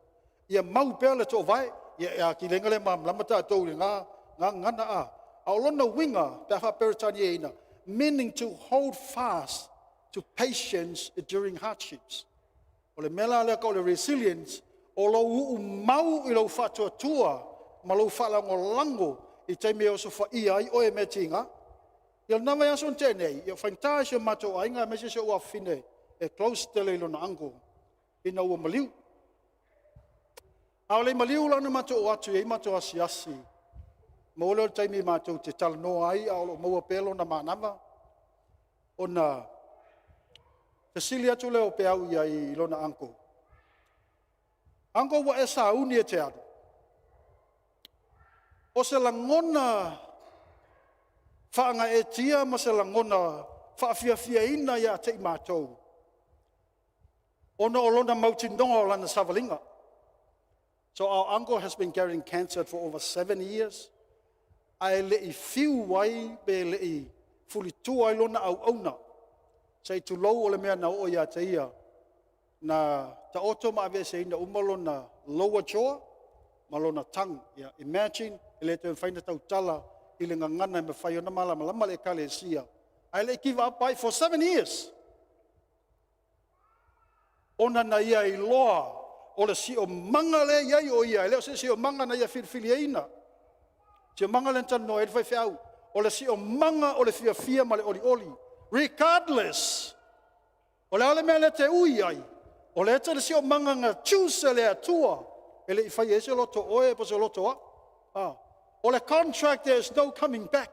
ia mau pea le toovae. Ia e atili ai ona le malamalama tatou i lena gagana a. A o lona uiga pe a faa-Peretaniaina, meaning to hold fast to patience during hardships. O le mea la lea tau o le resilience, o lou uumau i lou faatuatua ma lou faalagolago i taimi e osofaia ai oe e mea tiga. Ia o lena vaiaso na tea nei, ia ua faigata i si o matou aiga aemaise si ou afafine e close tele i lona uncle ina ua maliu. A o le i maliu la ona matou oo atu e i ai matou asiasi, maua lea o le taimi matou te talanoa ai a o lo o maua pea lona manava, ona fesili atu lea o Peau i ai i lona uncle, “Uncle, ua e sauni e te alu, o se lagona faagaeetia ma se lagona faafiafiaina ia te i matou ona o lona mautinoa o lana savaliga.” So our uncle has been carrying cancer for over 7 years, ae le i fiu ai pe le i fulitua ai lona auauna, se i tulou, o le mea na oo ia te ia, na taoto ma aveeseina uma lona lower jaw ma lona tongue. Yeah, imagine, e le toe mafai ona tautala i le gagana e mafai ona malamalama le Ekalesia, ae le i give up ai for 7 years, ona na ia iloa o le siomaga lea e i ai o ia, e le o se siomaga na ia filifiliina, siomaga lea na talanoa ai le faifeau, o le siomaga o le fiafia ma le olioli, regardless o le a le mea lea te ui ai, o lea te le siomaga na choose e le Atua, e le i faia ai se loto oe po o se loto au. Ah. O le contract, there is no coming back.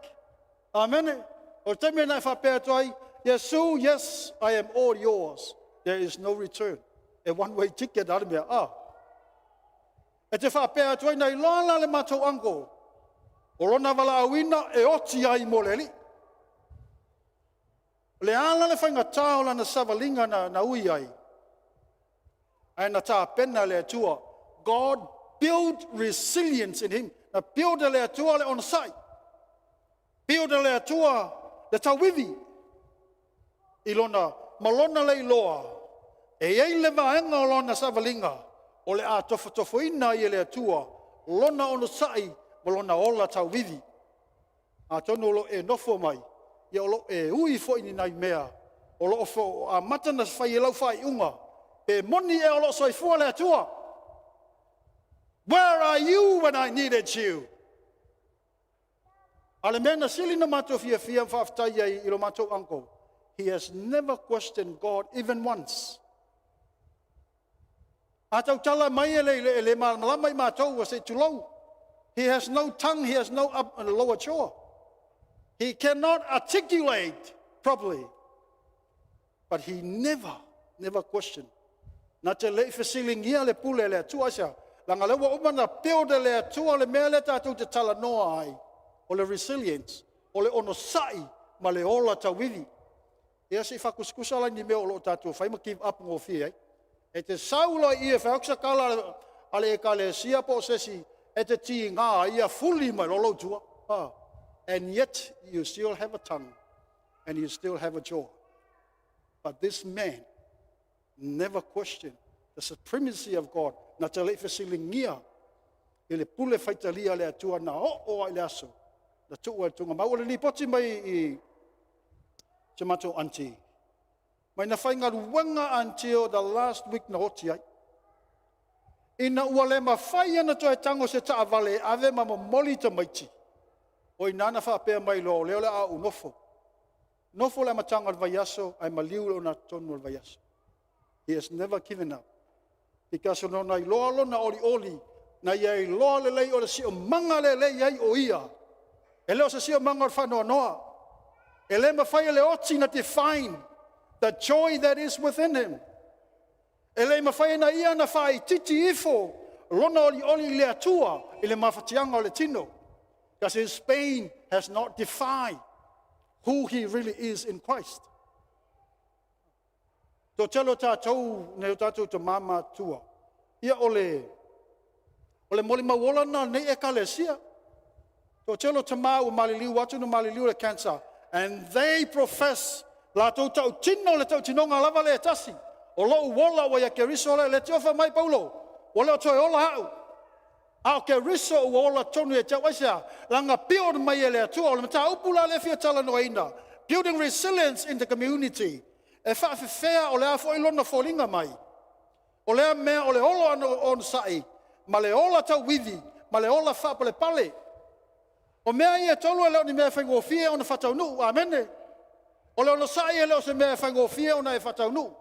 Amene. O le taimi na e faapea atu ai, “Iesu, yes, I am all yours,” there is no return. A one way ticket a le mea. Ah. E te faapea atu ai, na iloa la le matou uncle, o lona valaauina e oti ai mo le Alii. Le ala le faigata o lana savaliga na ui ai, ae na tapena le Atua. God build resilience in him. Na build e le Atua le onosai. Build e le Atua le tauivi i lona ma lona leiloa e i ai le vaega o lona savaliga o le a tofotofoina ai e le Atua lona onosai ma lona ola tauivi. Atonu o lo o e nofo mai, ia o lo o e ui foi i nai mea o lo o amata ona fai e lau faaiuga, pe moni ea o lo o soifua le Atua. Where are you when I needed you? A le mea na sili na matou fiafia ma faafetai ai i lo matou uncle, he has never questioned God even once. A tautala mai e le, le malamalama i matou ua se i tulou. He has no tongue, he has no up and lower jaw. He cannot articulate properly. But he never, never questioned. Na te le i fesiligia le pule le Atua aisea. Leaga lea ua uma na build e le Atua le mea lea tatou te talanoa ai. O le resilience, o le onosai ma le ola tauivi. Ia se i faatusatusa la ni mea o lo o tatou fai ma give up gofie ai. E te sau loa i i e fai atu se tala a le Ekalesia po o se isi e te tiga ia fuli mai loa lou tua. Ah. And yet you still have a tongue and you still have a jaw. But this man never questioned the supremacy of God. Na te le i fesiligia i le pule faitalia le Atua na oo ai le aso. Na tuu ai le tuugamau. O le lipoti mai i si matou auntie. Mai na faigaluega until the last week na oti ai. Ina ua le mafai ona toe tago se taavale e ave ma momoli tamaiti, o i ina na faapea mai loa, o lea o le a ou nofo. Nofo le amataga o le vaiaso ae maliu le ogatotonu o le vaiaso. He has never given up. Because o na iloa lona olioli, na ia iloa lelei o le siomaga lelei ai o ia. E le o se siomaga o le faanoanoa. E le mafai e le oti na define the joy that is within him. E le mafai na ia na faaitiiti ifo lona olioli i le Atua i le mafatiaga o le tino. Because his pain has not defined who he really is in Christ. Toatele o tatou, nai o tatou tama matua, ia o le molimau ola lena o lenei ekalesia. Toatele o tama ua maliliu atu na maliliu le cancer, and they profess latou tautino le tautinoga lava le tasi. O lou ola ua ia Keriso le tiofa mai Paulo, ua le o toe ola au. A o Keriso ua ola tonu e te au aisea, laga build mai e le Atua. O le mataupu la le fia talanoaina, building resilience in the community. E faafefea o le a foi lona foliga mai. O lea mea o le olo ano onosai, ma le ola tauivi, ma le ola faapalepale. O mea ia e tolu e le o ni mea e faigofie ona faataunuu. Amene. O le onosai e le o se mea e faigofie ona e faataunuu.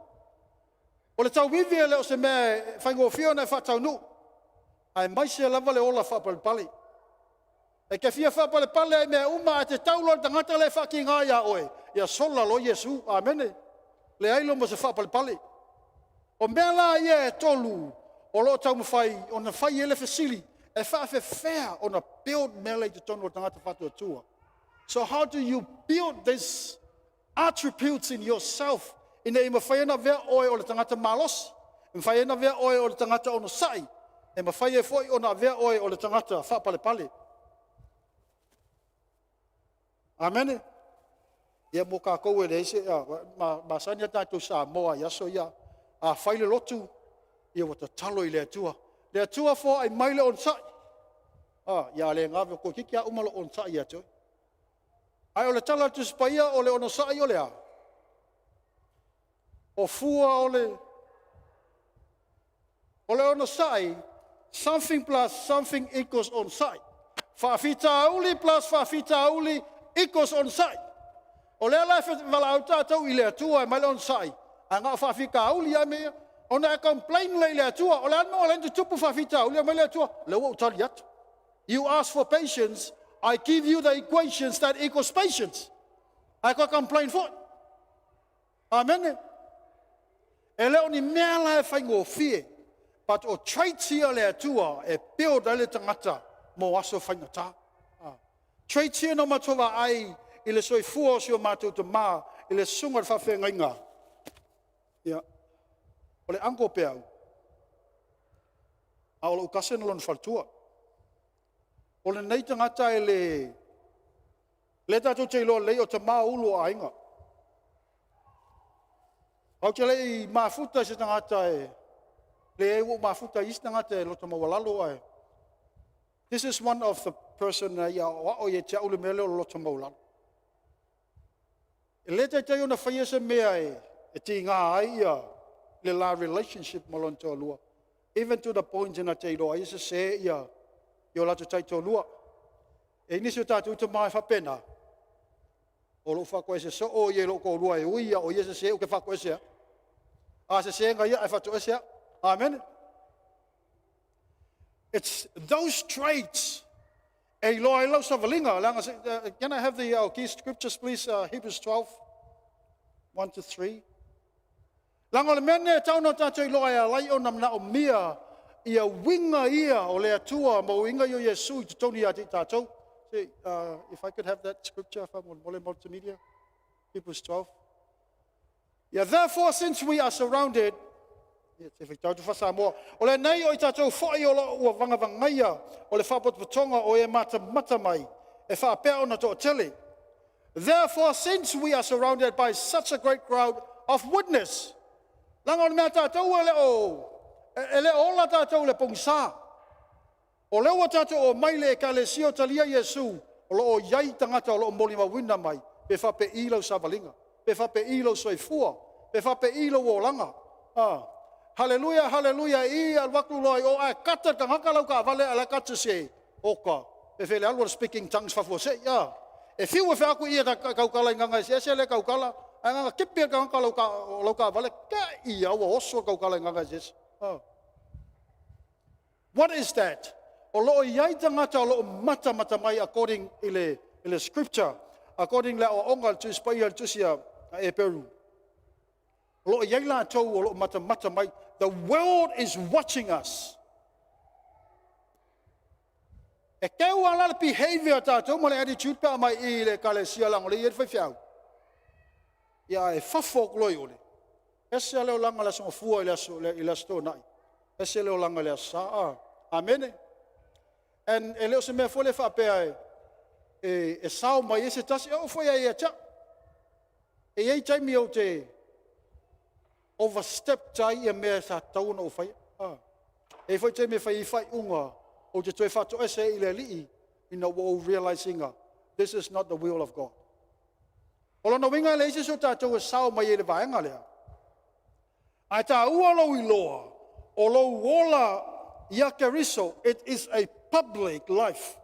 O le tauivi e le o se mea e faigofie ona e faataunuu. Aemaise lava le ola faapalepale. E te fia faapalepale ai mea uma ae te tau loa le tagata le faakiga ia oe, ia sola loa Iesu. Amene. Leai lo mo se faapalepale. O mea la ia e tolu o loo taumafai ona fai ai le fesili e faafefea ona build mea la i totonu o le tagata faatuatua. So how do you build this attributes in yourself ina ia mafai ona avea oe o le tagata malosi, e mafai ona avea oe o le tagata onosai, e mafai ai foi ona avea oe o le tagata faapalepale. Amene. Ia mo kākou e leai se masani a tatou Samoa i aso ia, a fai le lotu, ia ua tatalo i le Atua. Le Atua foai mai le onosai. Ah, ia le gave ko kiki a uma lo onosai ia te oe. Ae o le tala a le Tusi Paia o le onosai o le a? O fua o le onosai, something plus something equals onosai. Faafitauli plus faafitauli equals onosai. O lea la e valaau tatou i le Atua e mai le onosai, ae na o faafitauli a mea ia. Ona e complain le i le Atua, o le a le mea ua ala ai ona tutupu faafitauli, e mai le Atua, lea ua ou tali atu. You ask for patience, I give you the equations that equals patience. Ae koe complain foi. Amene. E le o ni mea la e faigofie, but o traits ia le Atua e build ai le tagata mo aso faigata. Ah. Traits ia na matou vaai i le soifua o si o matou tama i le susuga i le faafeagaiga. Ia, o le uncle Peau, a o lou cousin lona faletua. O lenei tagata e le tatou te iloa lelei o tama o ulu o aiga. Ou te le i mafuta i se tagata e leai ua ou mafuta i isi tagata e loto maualalo ae this is one of the person na ia aoao ia te au le mea lea o le loto maualalo. E le taitai ona faia se mea e tiga ai ia le la relationship ma lona toalua. Even to the point na te iloa ai se se ia i o latou taitoalua. E nisi o tatou tama e faapena, o lou faatoese soo ia i lou toalua e ui ia o ia se se ou te faatoese a. A se se ia e faatoese a. Amen. It's those traits e iloa ai lau savaliga. Leaga can I have the key scriptures please? Hebrews 12, 1 to 3. Leaga o le mea nei e tau ona tatou iloa e alai ona manaomia ia uiga ia o le Atua ma uiga ia o Iesu i totonu ia te i tatou. See, if I could have that scripture from Mole Multimedia, Hebrews 12. Yeah, therefore, since we are surrounded, ia, te whitau tu Samoa. O le nei o i tatou foi o lo ua vagavagaia o le whaapotopotonga o e mata mata mai e whaapea ona toatele. Therefore, since we are surrounded by such a great crowd of witness, leaga o le mea tatou e le o e le o ola tatou le pogisa. O lea ua tatou o mai le ekalesia o talia Iesu, o lo o iai tagata o lo o molimauina mai, pe faapei lau savaliga, pe faapei lou soifua, Pe faapei lou olaga. A. Haleluia, haleluia, i alu atu loa i o ae kata le tagata lau taavale ae la e kata sese. Oka, pe fe le alu o le speaking tongues faafuasei. A. E fiu e fai atu i e tautala i gaga eseese lea e tautala, ae na ona tipi lava e le tagata lau taavale, te i lava ua oso le tautala i gaga eseese. A. What is that? O lo o i ai tagata o lo o matamata mai according i le scripture, according i le aoaoga a le Tusi Paia, le Tusi a Eperu. O lo o i ai latou o lo o matamata mai. The world is watching us. E teu lava la le behavior a tatou ma le attitude pe a mai i le ekalesia leaga o lea e i ai le faifeau. Ia ae fafo atu loa i o le ese lava le olaga i le Aso Gafua i le Aso Toonai, ese le olaga i le Aso Sa. Amene. And e le o se mea foi lea faapea e sao mai ai se tasi, e oo foi lava ia te au. E i ai taimi ou te overstep ai mea sa tatau ona ou faia. E i ai foi taimi e fai ai faaiuga ou te toe faatoese ai i le Alii ina ua ou realize ina this is not the will of God. O lona uiga e leai se isi o tatou e sao mai ai i le vaega lea. Ae taua lou iloa o lou ola ia Keriso, it is a public life.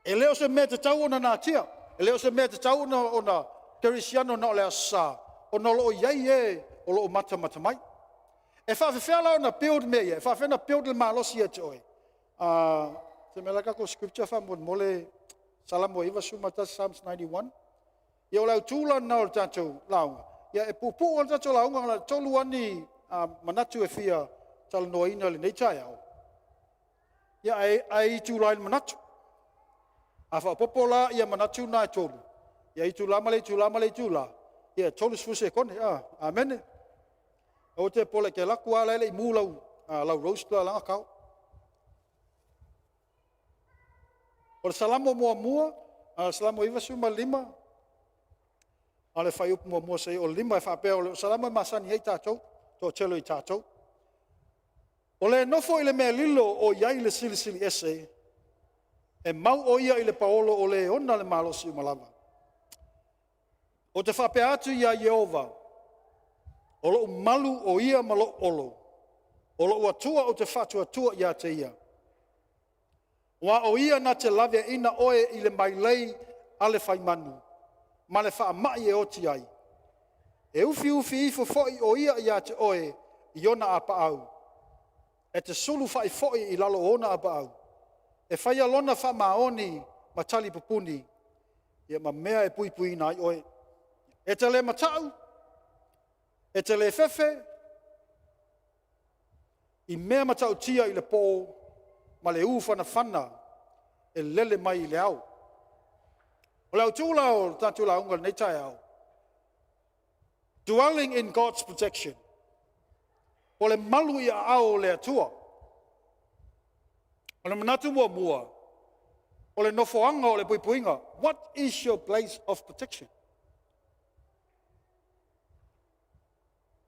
E le o se mea e tatau ona natia, e le o se mea e tatau ona kerisiano na o le Aso Sa, ona o lo o i ai e o lo o matamata mai. E faapefea la ona build mea ia? E faapefea ona build le malosi ia te oe? Se mea la tatou scripture faamolemole, Salamo 91, Psalms 91. Ia o le autu la lena o le tatou lauga. Ia e puupuu lava le tatou lauga, na o le tolu lava ni manatu e fia talanoaina i lenei taeao. Ia ae itula i le manatu. A faaopoopo la ia manatu na e tolu, ia itula ma le itula ma le itula, ia e 30 sekone. Amene. Aua e te popole e te alu atu lava o la e le i mu lau roast la na tao. O le Salamo muamua, Salamo 95, a o le fuaiupu 1 seia oo i le 5 e faapea, o le Salamo e masani ai tatou, toatele o i tatou. O le nofo i le mea lilo o i ai le Silisili Ese, e mau o ia i le paolo o le ona le malosi uma lava. Ou te faapea atu iā Ieova, o lou malu o ia ma lou olo, o lou Atua ou te faatuatua ia te ia. Aua o ia na te laveaiina oe i le mailei a le faimanu, ma le faamai e oti ai. E ufiufi ifo foi o ia ia te oe i ona apaau, e te sulufa'i foi i lalo o ona apaau. E faia lona faamaoni ma talipupuni, ia ma mea e puipuiina ai oe. E te le mata'u, e te le fefe i mea matautia i le po, ma le ū fanafana e lele mai i le ao. O le autu la o le tatou lauga i lenei taeao, dwelling in God's protection. O le malu i aao o le Atua. O le manatu muamua, o le nofoaga o le puipuiga. What is your place of protection?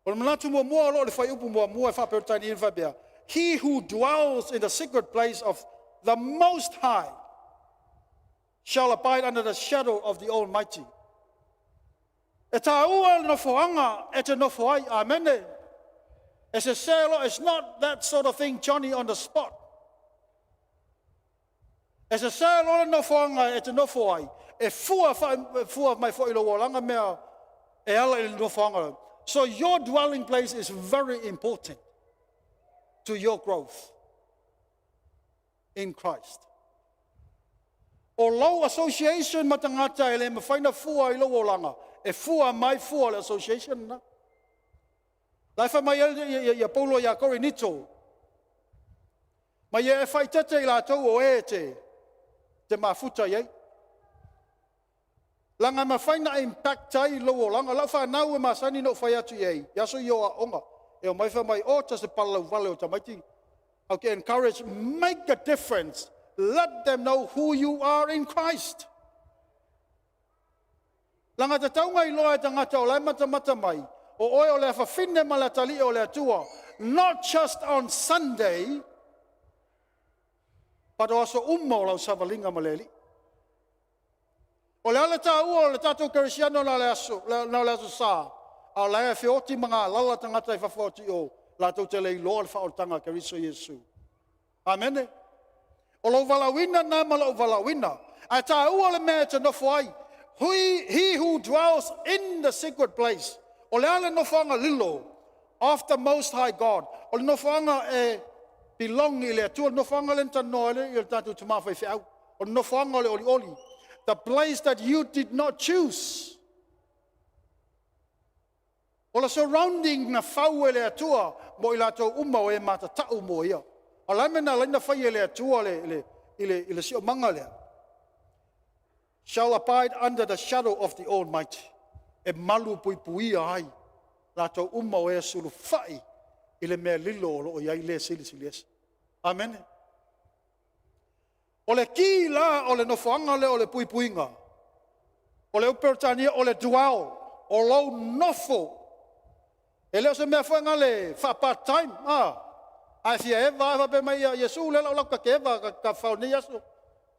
O le manatu muamua o lo o le fuaiupu muamua e faa-Peretania e faapea, He who dwells in the secret place of the Most High shall abide under the shadow of the Almighty. E taua le nofoaga e te nofo ai. Amene. E sese loa, it's not that sort of thing, Johnny on the spot. E sese loa le nofoaga e te nofo ai, e fua, fua mai foi i lou olaga mea e ala i le nofoaga. So your dwelling place is very important to your growth in Christ. O lou association ma tagata e le mafai na fua i lou olaga, e fua mai fua le association na. La e fai mai ai ia Paulo ia Korinito, ma ia e faaeteete i latou o e te mafuta i ai. Leaga e mafai ona impact ai lou olaga. Lau fanau e masani ona ou fai atu i ai, i aso ia o aoga, e omai fai mai, o ta se palalauvale o tamaiti. Ou te encourage, make a difference. Let them know who you are in Christ. Leaga tatau ona iloa e tagata o la e matamata mai, o oe o le afafine ma le atalii o le Atua, not just on Sunday, but o aso uma o lau savaliga ma le Alii. O le ala taua o le tatou kerisiano na o le aso, na o le aso Sa, A o la e feoti ma galala tagata i fafo atu i o, latou te le iloa le faaolataga a Keriso Iesu. Amene. O lou valaauina lena ma lou valaauina. Ae taua le mea e te nofo ai. He who dwells in the secret place. O le a le nofoaga lilo of the Most High God? O le nofoaga e belong i le Atua, le nofoaga lea na talanoa ai le tatou tama faifeau. O le nofoaga o le olioli. The place that you did not choose. O le surrounding na fau e le Atua mo i latou uma o e matatau mo ia. O le a le mea na ala ai ona fai e le Atua le, i le, i le siomaga lea? Shall abide under the shadow of the Almighty. E malu puipuia ai latou uma o e sulufai i le mea lilo o lo o i ai le Silisili Ese. Amene. O le ki la o le nofoaga lea o le puipuiga, o le upu Peretania o le dwell, o lou nofo. E le o se mea foi gale faa-part time, a e fia eva lava faapea mai ia Iesu lea la o lau ta te eva ta fao nei aso,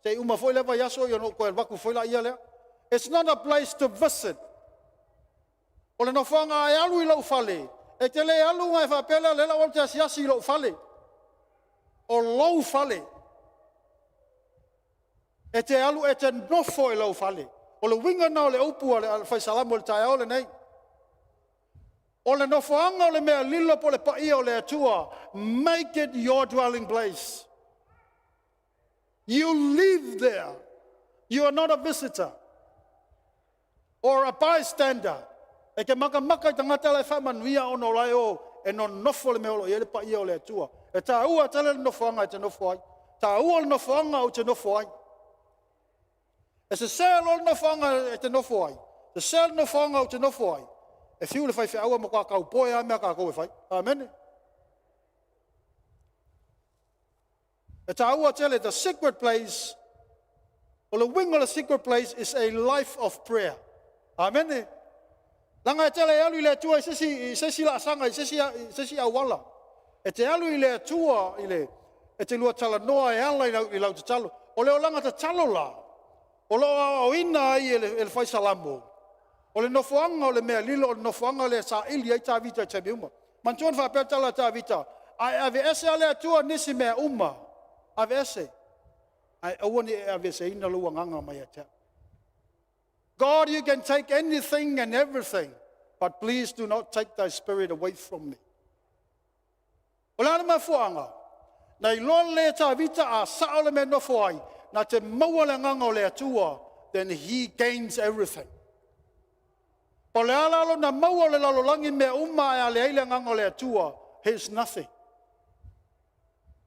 se i uma foi lea vaiaso ona ou toe alu atu foi laia lea. It's not a place to visit. O le nofoaga e alu i lou fale, e te le alu na e faapea lea, lea la ou te asiasi i lou fale. O lou fale. E te alu e te nofo i lou fale. O le uiga lena o le upu a le Fai Salamo i le taeao lenei. O le nofoaga o le mea lilo po o le paia o le Atua, make it your dwelling place. You live there. You are not a visitor or a bystander. E te makamaka i tagata la e faamanuia ona o lae o e nonofo le mea o lo o i ai le paia o le Atua. E taua tele le nofoaga e te nofo ai. Taua le nofoaga ou te nofo ai. E sese loa le nofoaga e te nofo ai, sese le nofoaga ou te nofo ai, e fiu le faifeau e matua taupoe lava mea a tatou e fai. Amene. E taua tele, the secret place, o le uiga o le secret place is a life of prayer. Amene. Leaga e te le alu i le Atua i se isi laasaga, i se isi auala. E te alu i le Atua i le, e te lua talanoa e ala i lau tatalo. O le olaga tatalo la, o lo o aoaoina ai e le Fai Salamo, o le nofoaga o le mea lilo, o le nofoaga lea e saili ai Tavita i taimi uma. Manatua na faapea le tala a Tavita, a e aveese lava le Atua nisi mea uma, aveese, ae aua ne i e aveeseina lou agaga mai ia te au. God, you can take anything and everything, but please do not take thy spirit away from me. O le a le mafuaaga? Na iloa lelei e Tavita a sao le mea e nofo ai, na te maua le agaga o le Atua, then he gains everything. Po o le a la lona maua o le lalolagi mea uma ae a leai le agaga o le Atua, he is nothing.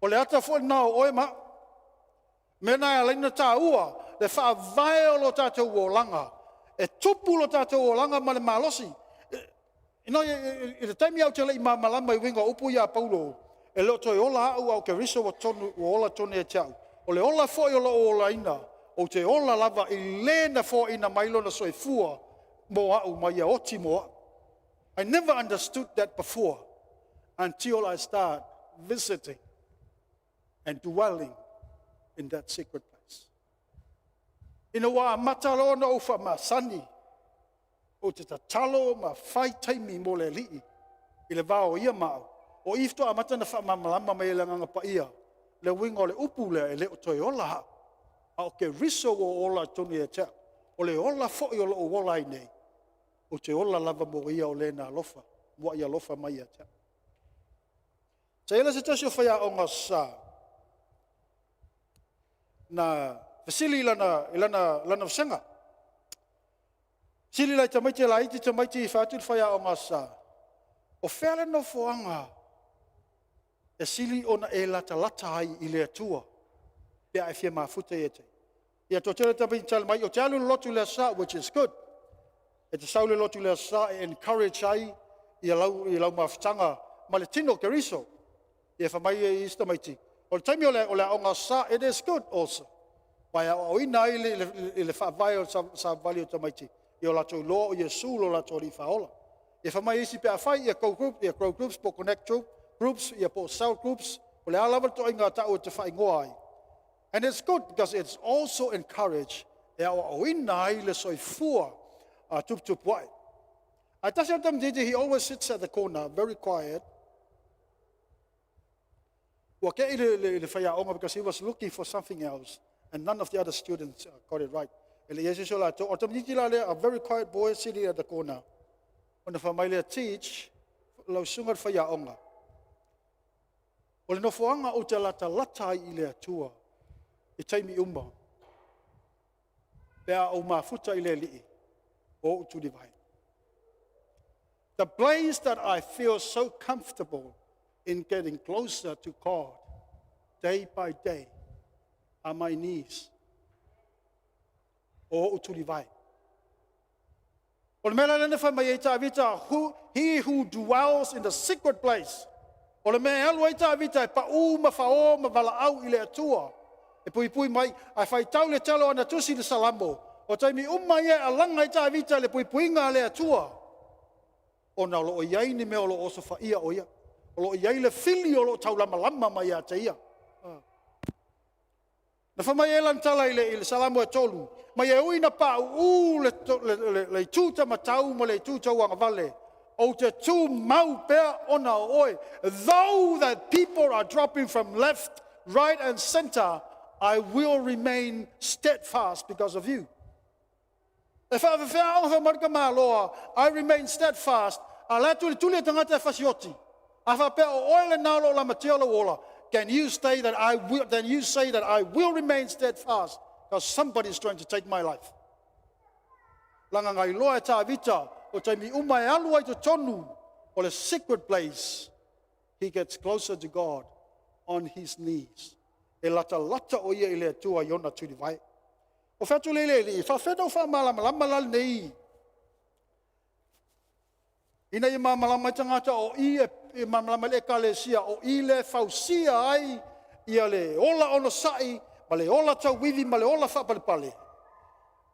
O le ata foi lena o oe ma au. Mea na e ala ai ona taua le faavae o lo tatou olaga. E tupu lo tatou olaga ma le malosi. I le taimi ou te le i malamalama i uiga o upu ia a Paulo, e le o toe ola au, a o Keriso ua ola tonu ia te au. O le ola foi o lou olaina, ou te ola lava i le na foaina mai lona soifua mo au ma ia oti mo au. I never understood that before until I start visiting and dwelling in that secret place. Ina ua amata loa ona ou faamasani, ou te tatalo ma fai taimi mo le Alii i le va o ia ma au, o i faatoa amata ona faamalamalama mai e le Agaga Paia le uiga o le upu lea, e le o toe ola au, a o Keriso ua ola i totonu ia te au. O le ola foi o lo o ola ai nei, ou te ola lava mo ia o le na alofa, muai alofa mai ia te au. Sa i ai la se tasi o faiaoga sa na fesili i lana vasega. Fesili la i tamaiti e laiti tamaiti fai atu le faiaoga sa, o fea le nofoaga e sili ona e latalata ai i le Atua pe a e fia mafuta ia te ia? Ia toatele tamaiti na tali mai, ou te alu i le lotu i le Aso Sa, which is good. E te sau i le lotu i le Aso Sa e encourage ai ia lau mafutaga ma le tino o Keriso. Ia fai mai isi tamaiti, o le taimi o le aoga Aso Sa, it is good also. Ma e aoaoina ai i le faavae o le savavali o tamaiti, ia o latou iloa o Iesu lo latou Alii Faaola. Ia fai mai isi pe a fai ia go group, ia grow groups po o connect groups, ia po o cell groups, o le a lava le ituaiga tau e te faaigoa ai. And it's good because it's also encourage e aoaoina ai le soifua tuputupuae. Ae tasi o tamaitiiti, he always sits at the corner, very quiet. Ua te'i le faiaoga because he was looking for something else and none of the other students got it right. E le i ai se isi o latou. O le tamaitiiti la lea, a very quiet boy sitting at the corner. Ona fai mai lea, "Teach, lau susuga i le faiaoga. O le nofoaga ou te latalata ai i le Atua i taimi uma, pe a ou mafuta i le Alii, o ou tulivae. The place that I feel so comfortable in getting closer to God day by day are my knees. O ou tulivae." O le mea la lea na fai mai ai Tavita, he who dwells in the secret place. O le mea e alu ai Tavita e pau ma fao ma valaau i le Atua. E puipui mai, ae faitau le tele o ana tusi le Salamo. O taimi uma ia e alaga ai Tavita i le puipuiga a le Atua. Ona o lo o i ai ni mea o lo o osofaia o ia. O lo o i ai le fili o lo o taulamalama mai ia te ia. Na fai mai ai lana tala i le Salamo e 3, mai e ui na pauu le itu taumatau ma le itu tauagavale, ou te tu mau pea ona o oe. Though that people are dropping from left, right and center, I will remain steadfast because of you. E faafefea ona fai mai le tamaloa, "I remain steadfast," a le atu i le tuli e tagata e fasioti. A faapea o oe le na o lo o lamatia o lau ola, can you say that I will, then you say that I will remain steadfast because somebody is trying to take my life? Laga ngai loa e Tavita o taimi uma e alu ai totonu o le secret place, he gets closer to God on his knees. E lata lata o ia i le Atua i ona tulivae. O fatu le le li, faafena o faamalamalama la lenei. Ina ia malamalama ai tagata o i e malamalama i le ekalesia, o i le fausia ai ia le ola onosai, ma le ola tauivi, ma le ola faapalepale.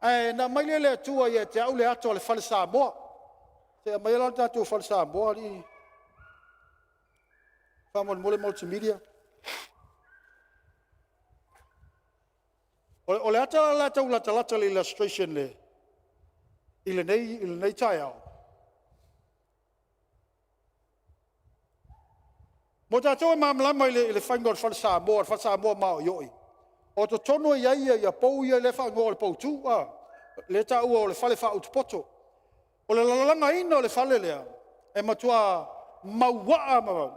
Ae na aumai lea e le Atua ia te au le ato a le fale Samoa. Se aumai la le tatou fale Samoa alii. Faamolemole multimedia. O le ata la tau latalata le illustration le i lenei taeao. Mo tatou e malamalama i le faiga o le fale Samoa, le fale Samoa maoioi. O totonu e i ai ia pou ia lea e faaigoa o le poutu, lea e taua o le fale faautupoto. O le lalagaina o le fale lea, e matua mauaa ma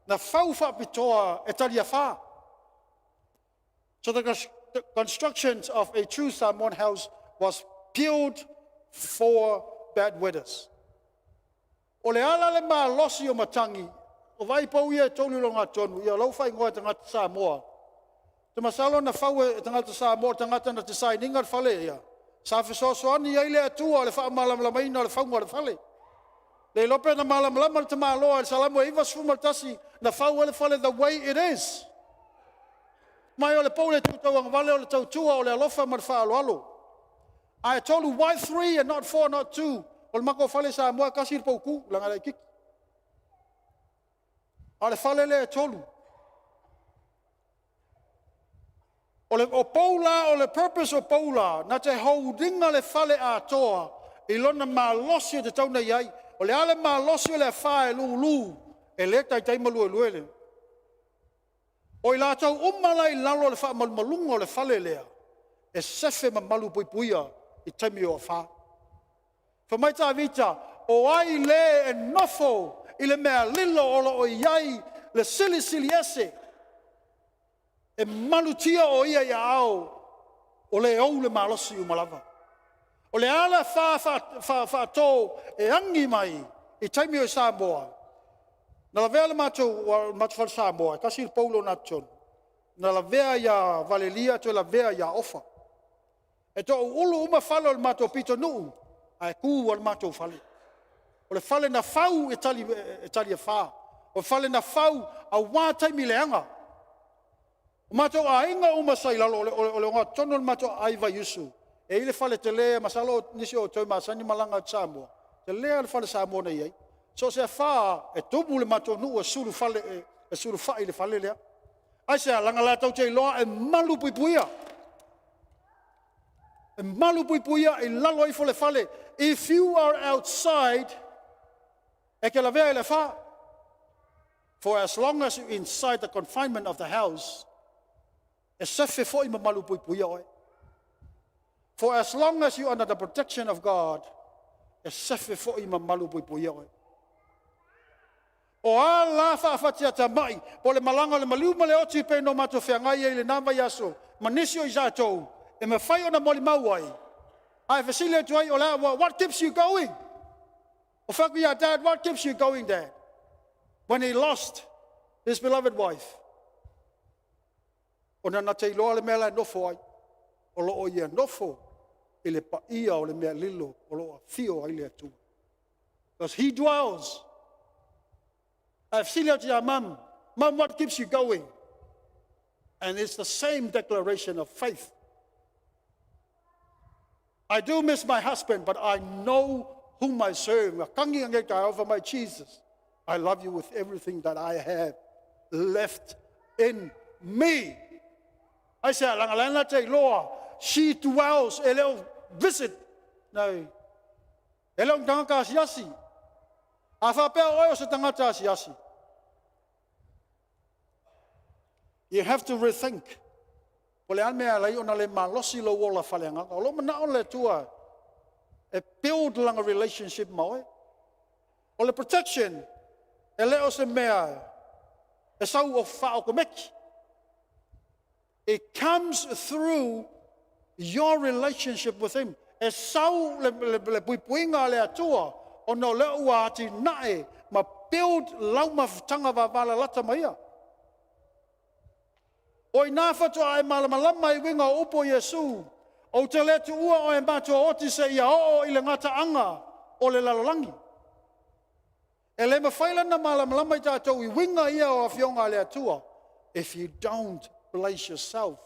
na fau faapitoa e taliafa. So the construction of a true Samoan house was built for bad weathers. O le ala le malosi o matagi, o vai pou ia e tolu i loga tonu, ia lau faaigoa e tagata Samoa. Te masalo na fau e tagata Samoa, tagata na designinga le fale ia. Sa fesoasoani ai le Atua le faamalamalamaina o le fauga o le fale. Le iloa pe na malamalama le tamaloa i le Salamo e 91 na fau ai le fale the way it is. Mai o le pou le tutauagavale o le tautua o le alofa ma le faaaloalo. Ae tolu, why three and not four, not two? O le matou fale i Samoa e tasi le poutu, leaga e laitiiti. A o le fale lea e tolu. O pou la, o le purpose o pou la, na te holdinga le fale atoa i lona malosi e te tau nei ai. O le ale malosi o le afa e lulu, e le taitai ma lue le. O i latou uma la i lalo o le faamalumaluga o le fale lea, e sefe mamalu puipuia i taimi o afa. Fai mai Tavita, o ai le e nofo i le mea lilo o lo o i ai le silisili ese, e malutia o ia i ao o le ou le malosi uma lava. O le ala faato e agi mai i taimi o Samoa, na lavea le matou fale Samoa, e tasi le pou lona totonu, na lavea ia Valelia toe lavea ia Ofa. E toauulu uma fale o le matou pitonuu, ae tu lava le matou fale. O le fale na fau e tali afa. O le fale na fau aua taimi leaga. O matou aiga uma sa i lalo, o le ogatotonu o le matou aai i Vaiusu, e i ai le fale tele, masalo o nisi o outou e masani malaga atu i Samoa, tele le fale Samoa na i ai. So o se afa, e tumu le matou nuu e sulufai i le fale lea. Aisea? Leaga latou te iloa e malu puipuia. E malu puipuia i lalo ifo le fale. If you are outside, e ke lavea i le afa. For as long as you're inside the confinement of the house, e sefe fo'i ma malu puipuia oe. For as long as you're under the protection of God, e sefe fo'i ma malu puipuia oe. O a la faafatiatamai, po o le malaga o le maliu ma le oti pei ona matou feagai ai i lena vaiaso ma nisi o i tatou, e mafai ona molimau ai, ae fesili atu ai, o le a, what keeps you going? O fai atu ia Dad, what keeps you going, Dad? When he lost his beloved wife. Ona na te iloa le mea la e nofo ai. O lo o ia nofo i le paia o le mea lilo o lo o afio ai le Atua. Because he dwells. Ae fesili atu ia Mum, Mum, what keeps you going? And it's the same declaration of faith. I do miss my husband, but I know whom I serve. Kangi ange ka over my Jesus. I love you with everything that I have left in me. I say, langa lana te loa. She dwells, e leo visit. No. E leo tangata asiasi. A whapea oe o se tangata asiasi. You have to rethink. Po le a le mea e ala ai ona le malosi lou ola faaleagaga. O lou manao le Atua e build lana relationship ma oe. O le protection, e le o se mea e sau o faaotomeki. It comes through your relationship with him. E sau le, le, le puipuiga a le Atua ona o lea ua atinae ma build lau mafutaga vavalalata ma ia. O i nā faatoa e malamalama i uiga o upu o Iesu, Ou te le tuua oe matua oti seia oo i le gataaga o le lalolagi. E le mafai la ona malamalama i tatou i uiga ia o Afioga a le Atua if you don't place yourself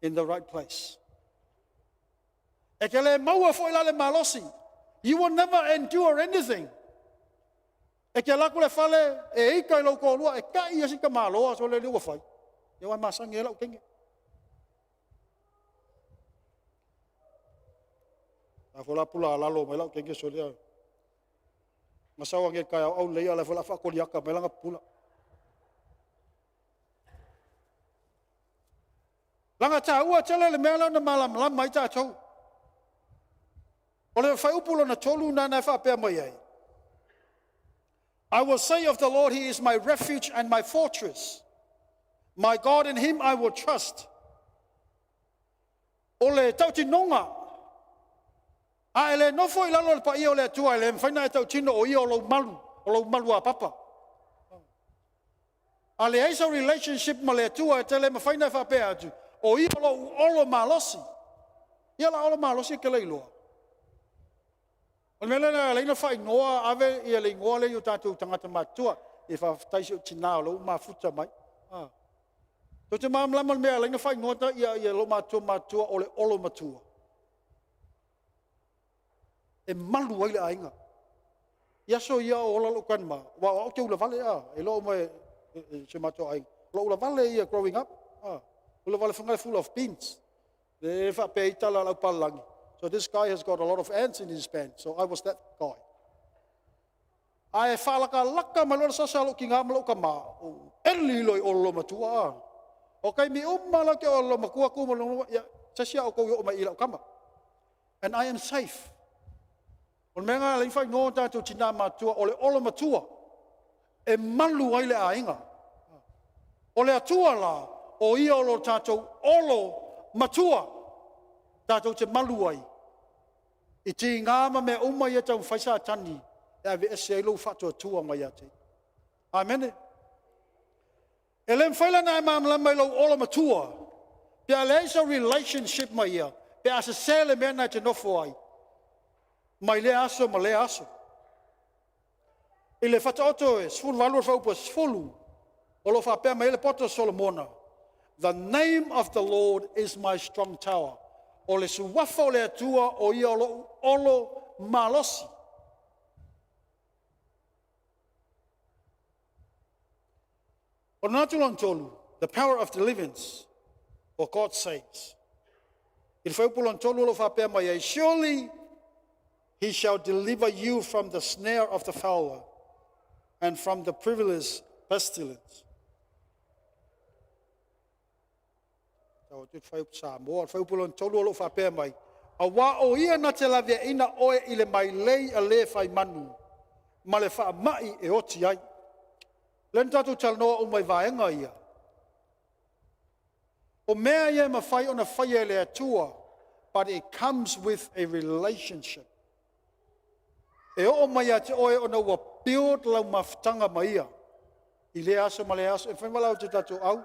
in the right place. E te le maua foi la le malosi. You will never endure anything. E te alu atu le fale, e ika i lou toalua, e kai e si tamaloa so le ua fai. Ia ua masangi ai lau teine. A fo la pula lalo mai lau teine so lea. Masau ange kai au au leia la fo la fa koliaka mai langa pula. Langa tāua tele le mea lea na malamalama ai tātou. O le fuaiupu lona tolu nana e faapea mai ai. I will say of the Lord, He is my refuge and my fortress. My God, in Him I will trust. O le tautinoga, a e le nofo i lalo o le paia o le Atua, e le mafai ona e tautino o ia o lou malu, o lou malu a papa. A leai sau relationship ma le Atua, e te le mafai ona e faapea atu, o ia o lou olo malosi. Ia la olo malosi e te le iloa. O le mea lea na ala ai ona faaigoa ave ia le igoa lea i o tatou tagata matutua. E faafetai si ou tinā o lea ua mafuta mai. Ah. Tou te malamalama i le mea e ala ai ona faaigoa ta ia, ia lo matua matutua o le olo matua. E malu ai le aiga. I aso ia o ola lou grandma, wa o au te ulavale a, e loa uma e, e, e si o matou aiga. O lou ulavale ia growing up. Ah. Ulavale whangai full of beans. E faapea ai tala a le aupalelagi. So this guy has got a lot of ants in his pants. So I was that guy. Ae faalakalaka mai loa le sasa a lou tiga ma lou tama, o eli loa i olo matua a. O taimi uma la ke olo matua tu ma lona, ia, se isi a outou i oo mai i lau tama. And I am safe. O le mea lena e ala ai ona faaigoa tatou tina matua o le olo matua e malu ai le aiga. O le Atua la, o ia o lo tatou olo matua tatou te malu ai i tiga ma mea uma ia e taumafai Satani e aveese ai lou faatuatuaga ia te ia. Amene. E le mafai la ona e malamalama i lou ola matua pe a leai sau relationship ma ia, pe a sese le mea na e te nofo ai mai lea aso ma lea aso. I le Fataoto e 18 o le fuaiupu e 10, o lo o faapea mai ai le poto o Solomona, The name of the Lord is my strong tower. O le suafa o le Atua o ia o lou olo malosi. O le manatu lona tolu, the power of deliverance, for God saves. I le fuaiupu lona tolu o lo o faapea mai ai, Surely he shall deliver you from the snare of the fowler and from the perilous pestilence. Tau atu le fuaiupu Samoa. O le fuaiupu lona tolu o lo o faapea mai, Auā o ia na te laveaiina oe i le mailei a le faimanu ma le faamai e oti ai. Lea na tatou talanoa uma i vaega ia. O mea ia e mafai ona faia e le Atua, but it comes with a relationship. E oo mai ia te oe ona ua build lau mafutaga ma ia i lea aso ma lea aso. E mafai ona valaau atu i le tatou au.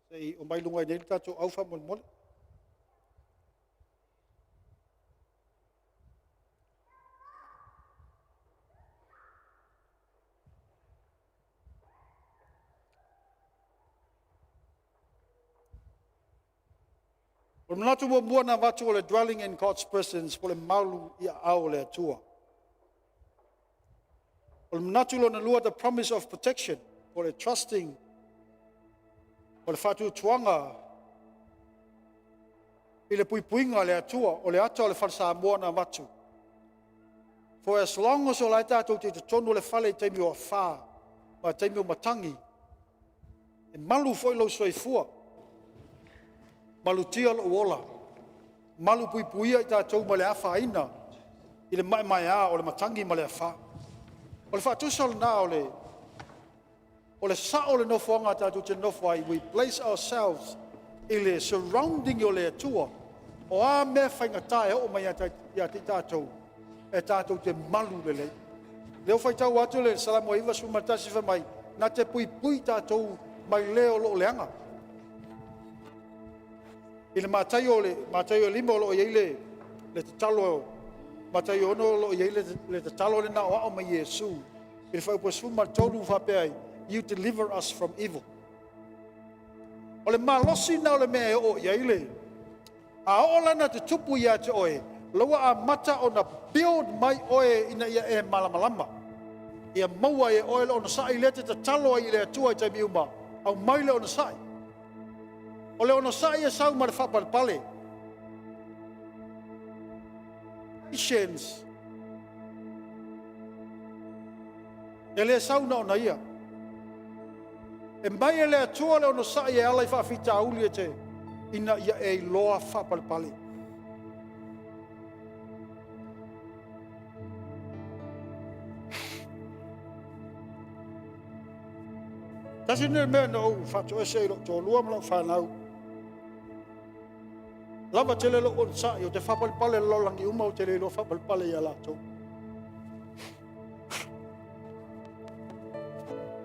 Se i omai i luga i inei le tatou au faamolemole. O le manatu muamua na avatu o le dwelling in God's presence, po o le malu i aao o le Atua. O le manatu lona lua, the promise of protection, po o le trusting, o le faatuatuaga i le puipuiga a le Atua, o le ata o le fale Samoa na avatu. For as long as o la e tatou te i totonu o le fale i taimi o afa ma taimi o matagi, e malu foi lou soifua, malutia lou ola, malu puipuia i tatou mai le afaina i le maemaea o le matagi ma le afa. O le faatusa lena o le o le sao o le nofoaga tatou te nonofo ai, we place ourselves i le surrounding o le Atua. O a mea faigata e oo mai ia te i tatou, e tatou te malu lelei. Lea ua faitau atu le Salamo 91 fai mai, na te puipui tatou mai le o lo o leaga. I le Mataio le Mataio 5 o lo o i ai le tatalo, Mataio 6 o lo o i ai le tatalo lea na aoao mai e Iesu i le fuaiupu 13 faapea ai, you deliver us from evil. O le malosi lena o le mea e oo i ai le a oo lana te tupu ia te oe, la ua amata ona build mai oe ina ia e malamalama. Ia maua e oe le onosai lea te tatalo ai i le Atua i taimi uma, aumai le onosai. O le onosai e sau ma le faapalepale. Patience. E le sau na ona ia. E mai e le Atua le onosai e ala i faafitauli e te ina ia e iloa faapalepale. Tasi lenei mea na ou faatoese i lou toalua ma lau fanau. Lava tele lou onosai, ou te faapalepale i le lalolagi uma, ou te le iloa faapalepale ia latou.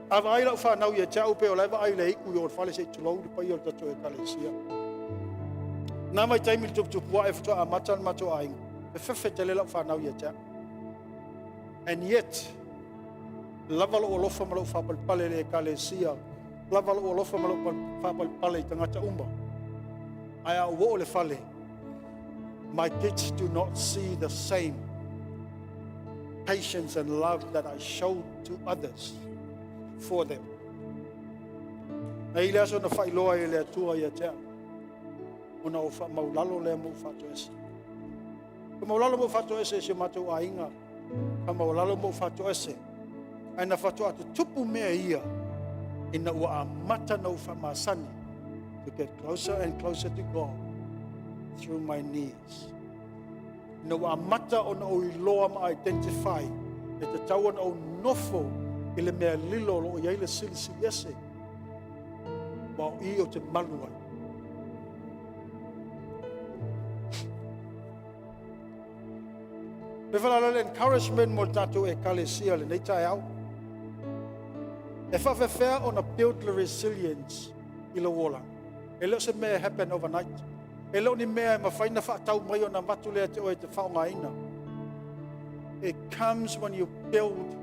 A vaai lau fanau ia te au pei o la e vaai i le iu i o le fale se i tulou le paia o le tatou Ekalesia. Na vaitaimi le tuputupu ae faatoa amata le matou aiga. E fefe tele lau fanau ia te au. And yet, lava lou alofa ma lou faapalepale i le Ekalesia, lava lou alofa ma lou faapalepale i tagata uma. Ae a ou oo i le fale, my kids do not see the same patience and love that I showed to others for them. Na i le aso na faailoa ai e le Atua ia te au, ona ou faamaulalo lea ma ou faatoese. Faamaulalo ma ou faatoese i si o matou aiga, faamaulalo ma ou faatoese, ae na faatoa tutupu mea ia ina ua amata na ou faamasani to get closer and closer to God through my knees. Ina ua amata ona ou iloa ma identify e tatau ona ou nofo i le mea lilo o lo o i ai le silisili ese, ma o i ou te malu ai. E faalala le encouragement mo le tatou Ekalesia i lenei taeao. E faafefea ona build le resilience i lou olaga. E le o se mea e happen overnight. E le o ni mea e mafai ona faatau mai ona avatu lea te oe e te faaaogaina. It comes when you build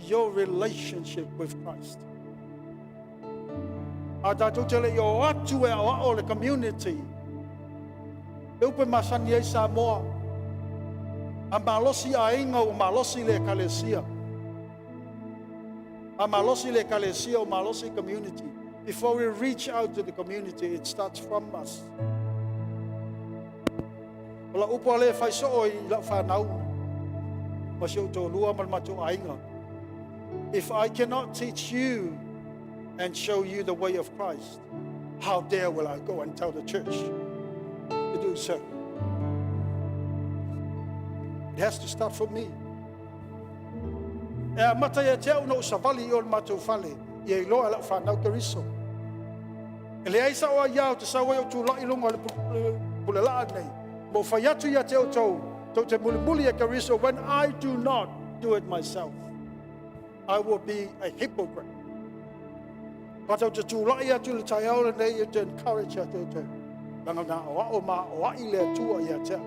your relationship with Christ. A tatou te le i o atu e aoao le community, le upu e masani ai Samoa, a malosi aiga ua malosi le Ekalesia. A malosi le ekalesia o malosi community. Before we reach out to the community, it starts from us. O lau upu lava lea e fai soo i lau fanau ma si ou toalua ma le matou aiga. If I cannot teach you and show you the way of Christ, how dare will I go and tell the church to do so? It has to start from me. E amata ia te au na ou savali i o le matou fale, ia iloa e lau fanau Keriso. E leai sa'u aiā ou te sau ai ou tulai i luga o le pulelaa lenei, ma ou fai atu ia te outou, tou te mulimuli ia Keriso, when I do not do it myself. I will be a hypocrite. But ou te tulai atu i le taeao lenei ou te encourage ia te outou, leaga na aoao ma aoai le Atua ia te au,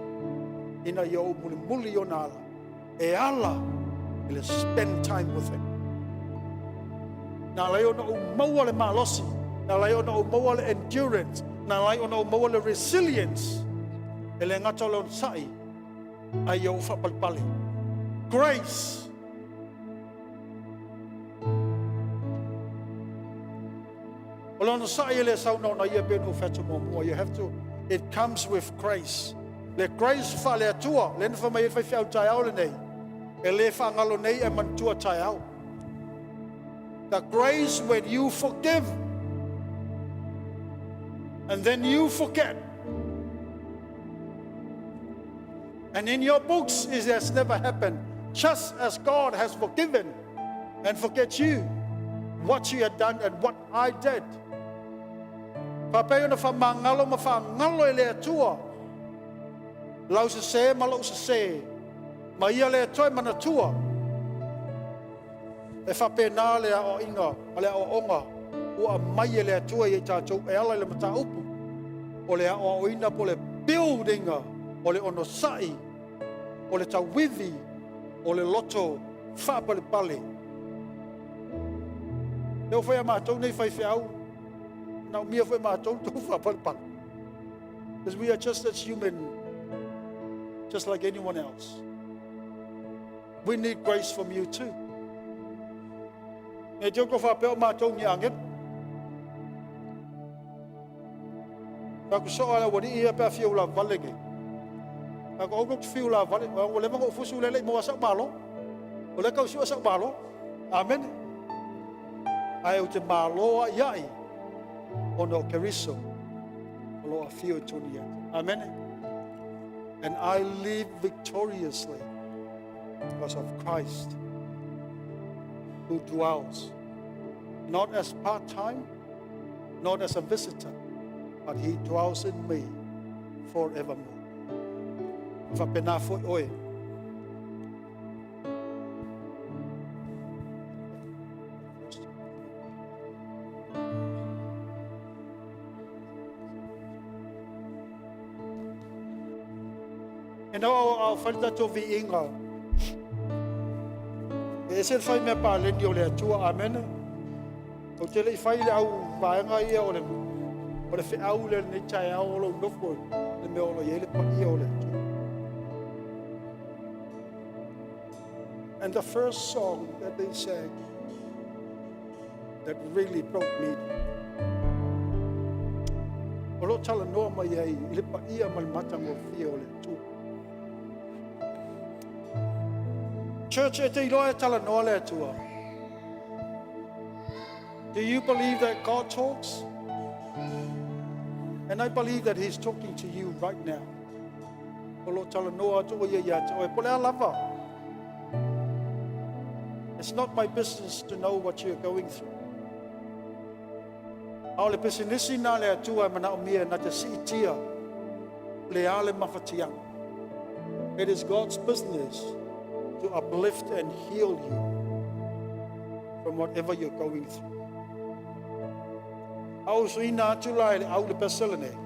ina ia ou mulimuli i ona ala, e ala i le spend time with him. Na ala ai ona ou maua le malosi, na ala ai ona ou maua le endurance, na ala ai ona ou maua le resilience, e le gata o le onosai, a ia ou faapalepale. Grace. O le onosai e le sau na ona ia pei ona ou fai atu muamua. You have to, it comes with grace. Le grace faale-Atua, lea na fai mai ai le faifeau i le taeao lenei, e le faagalo nei ae manatua taeao. The grace when you forgive and then you forget. And in your books it has never happened. Just as God has forgiven and forget you what you had done and what I did. Faapea ona faamagalo ma faagalo e le Atua lau sesē ma lou sesē, ma ia le toe manatua. E faapena le aoaiga ma le aoaoga ua aumai e le Atua ia i tatou e ala i le mataupu o le aoaoina po o le build ina o le onosai, o le tauivi, o le loto faapalepale. E oo foi ia matou nei faifeau, manaomia foi e matou le tou faapalepale. Because we are just as human, just like anyone else. We need grace from you too. Ne i te tou faapea o matou ni agelu. Fai atu soo a le aualii ia pe a fia ulavale nei. Fai atu aua tou te fia ulavale, ua leva ona ou fusu lea e le i maua sau malo. O lea e tau sue sau malo. Amene. Ae ou te malo aiai ona o Keriso o lo o afio i totonu ia te. Amene. And I live victoriously because of Christ who dwells not as part-time, not as a visitor, but he dwells in me forevermore. E faapena foi oe. E nau au fai le tatou viiga. E ese le fai mea paleni o le Atua, amene. Ou te le i fai le au vaega ia o le, o le feau lea lenei taeao o lou nofo le mea o lo o i ai le paia o le Atua. And the first song that they sang that really broke me o lo o talanoa mai ai i le paia ma le matagofie o le Atua. Church, e te iloa e talanoa le Atua. Do you believe that God talks? And I believe that He's talking to you right now. O lo o talanoa atu o ia ia te oe. Po le a lava. It's not my business to know what you're going through. A o le pisinisi na le Atua e manaomia na te siitia le a le mafatiaga. It is God's business to uplift and heal you from whatever you're going through. A o usuina atu la e le au le pese lenei.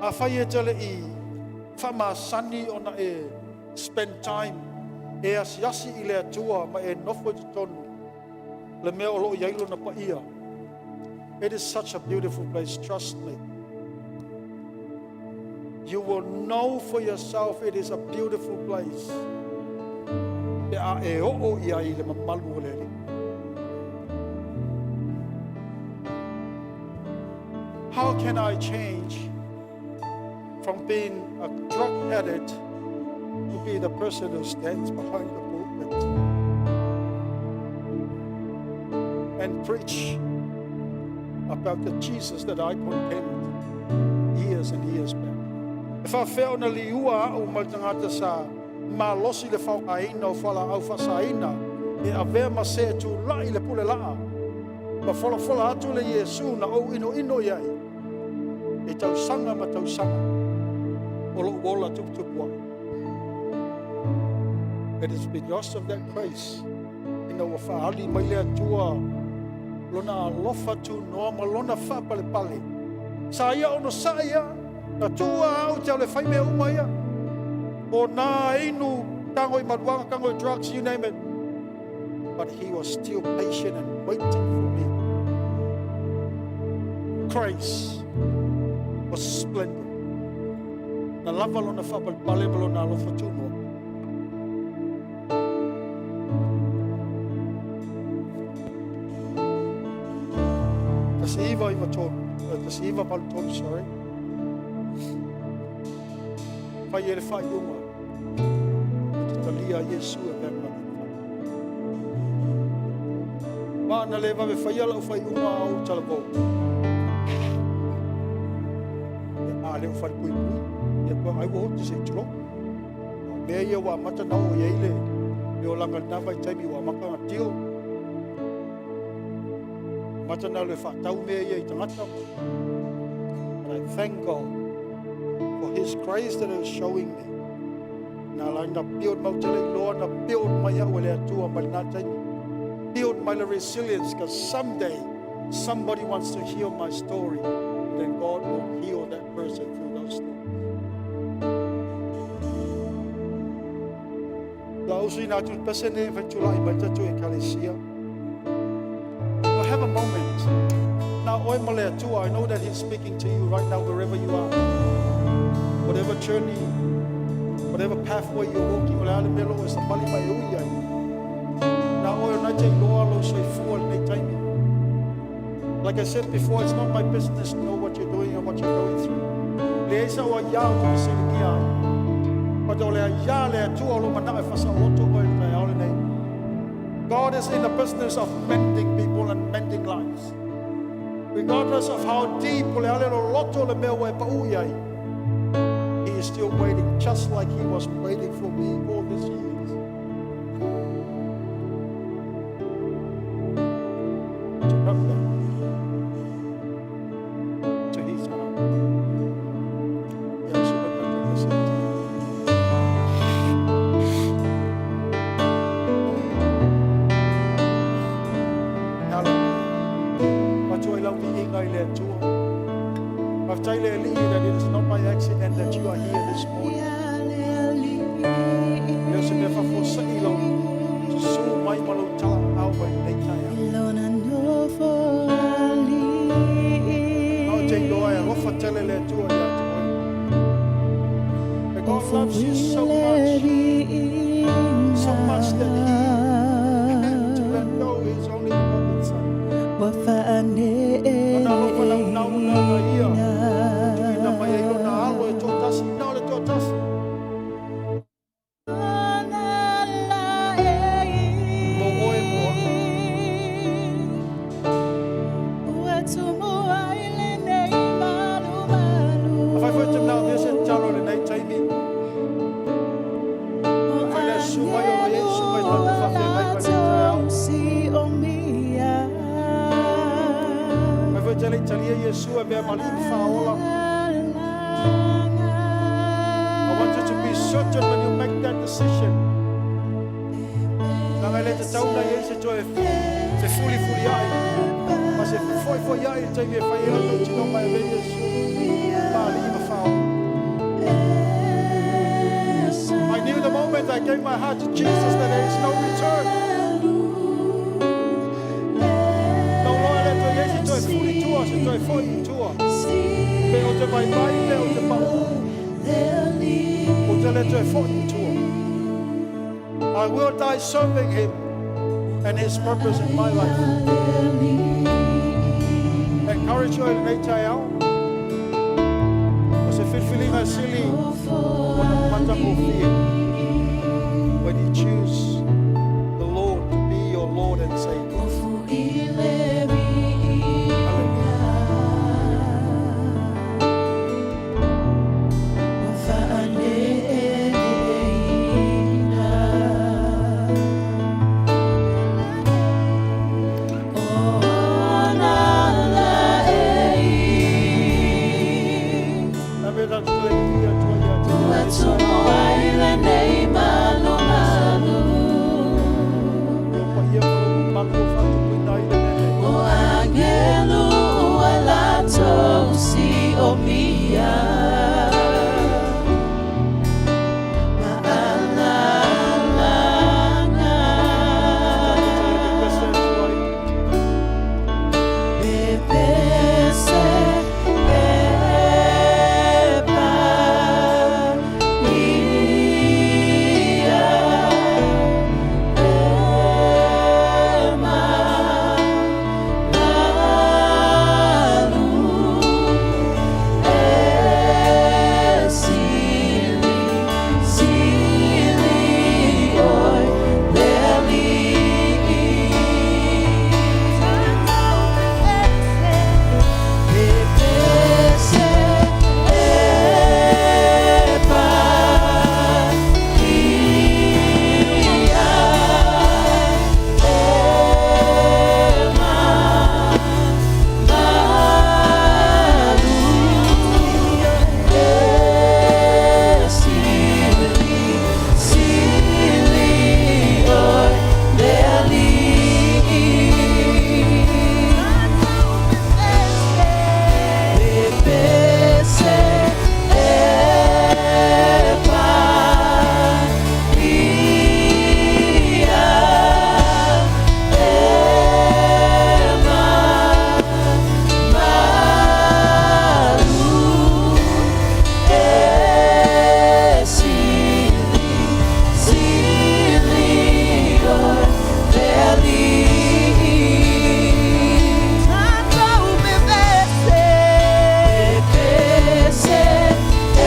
Afai e te le i faamasani ona e spend time e asiasi i le Atua ma e nofo i totonu le mea o lo o i ai lona paia. It is such a beautiful place, trust me. You will know for yourself it is a beautiful place. Pe a e oo i ai i le mamalu o le Alii. How can I change from being a drug addict to be the person who stands behind the pulpit and preach about the Jesus that I condemned years and years back? E faafefea ona liua a'u mai le tagata sa malosi le faaaogaina o fualaau faasaina e avea ma se e tula'i i le pule la'a ma folafola atu le Iesu na ou inoino i ai i tausaga ma tausaga o lo'u ola tuputupu a'e? It is because of that grace ina ua faaali mai le Atua lona alofa tunoa ma lona faapalepale. Sa ia onosa'i ia, na tuua a'u te au le fai mea uma ia. O nā inu, tago i maluaga, tago i drugs, you name it. But he was still patient and waiting for me. Grace was splendid. Na lava lona faapalepale ma lona alofa tunoa. 1993, 1983, sorry. Fai e le faaiuga o te talia Iesu e avea ma Ma na le vave faia lau faaiuga a ou talavou. Ia, a le o falepuipui, ia po ai ua oti se i tulou. O mea ia ua amata na oo i ai le olaga i lena vaitaimi ua amata ona deal. Amata na alu e faatau mea ia i tagata. But I thank God for His grace that is showing me. Na ala na build mau tele iloa na build mai au e le Atua mai lena taimi. Build my resilience because someday somebody wants to hear my story. Then God will heal that person through those stories. La usu ina atu pesene whaitulai mai tatu ekalesia. We'll have a moment. Now, oe ma le Atua, I know that He's speaking to you right now wherever you are. Whatever journey, whatever pathway you're walking, o le ale melo e sa pali mai ui ai. Na oe o nai te iloa lo soifua lenei taimi. Like I said before, it's not my business to know what you're doing and what you're going through. Le esa o ia o te selikia ai. But o le ia le Atua o lo manao e fasaoloto oe le taeao lenei. God is in the business of mending people and mending lives. Regardless of how deep o le ale loloto le mea ua e pau i ai, He is still waiting, just like He was waiting for me all these years. To come back to His heart. Ia, so mai tatou. Hallelujah. Matua i lau viiga i le Atua. Faafetai le Alii that it is not by accident that you are here this morning. Le o se mea faafuasai lau susu mai ma lou talaau mai lenei taeao. Na o te iloa e alofa tele le Atua ia te oe. That God loves you so much, so much that He had to let go His only begotten Son. Lona alofa lau nau na na ia. Tuuina mai ai lona alo e toatasi, na o le toatasi. Mo oe mo a'u. Afai foi te manaomia se tatalo i lenei taimi, afai le susu mai o lo Iesu mai tatou faafeagai mai lenei taeao. Afai foi te le i talia Iesu e avea ma Alii ma Faaola. I want you to be certain when you make that decision. Leaga e le tatau na i ai se toe fefulifulia'i ma se fefo'ifo'ia'i i le taimi e fai ai lau tautino mai e avea Iesu ma Alii ma Faaola. I knew the moment I gave my heart to Jesus that there is no return. Na ou iloa e le toe i ai se toe fuli i tua, se toe fo'i i tua. Pe o te vaivai, pe o te pa'ū, ou te le toe fo'i i tua. I will die serving Him and His purpose in my life. Encourage you i lenei taeao. O se filifiliga sili ona matagofie when you choose the Lord to be your Lord and Savior. Hallelujah. Na me tatou toe viia Atua ia te oe. Lou paia ma lou mamalu ua faatupuina ai le mea nei. O angelu ua latou siomia ma alalaga. Tatou toe pepese atu ai. Pepese e pa ia e malu e sili, sili oe le Alii. Pepese e pa ia e malu e sili, sili oe le Alii. Pepese e pa ia e malu e sili, sili oe le Alii. Pepese e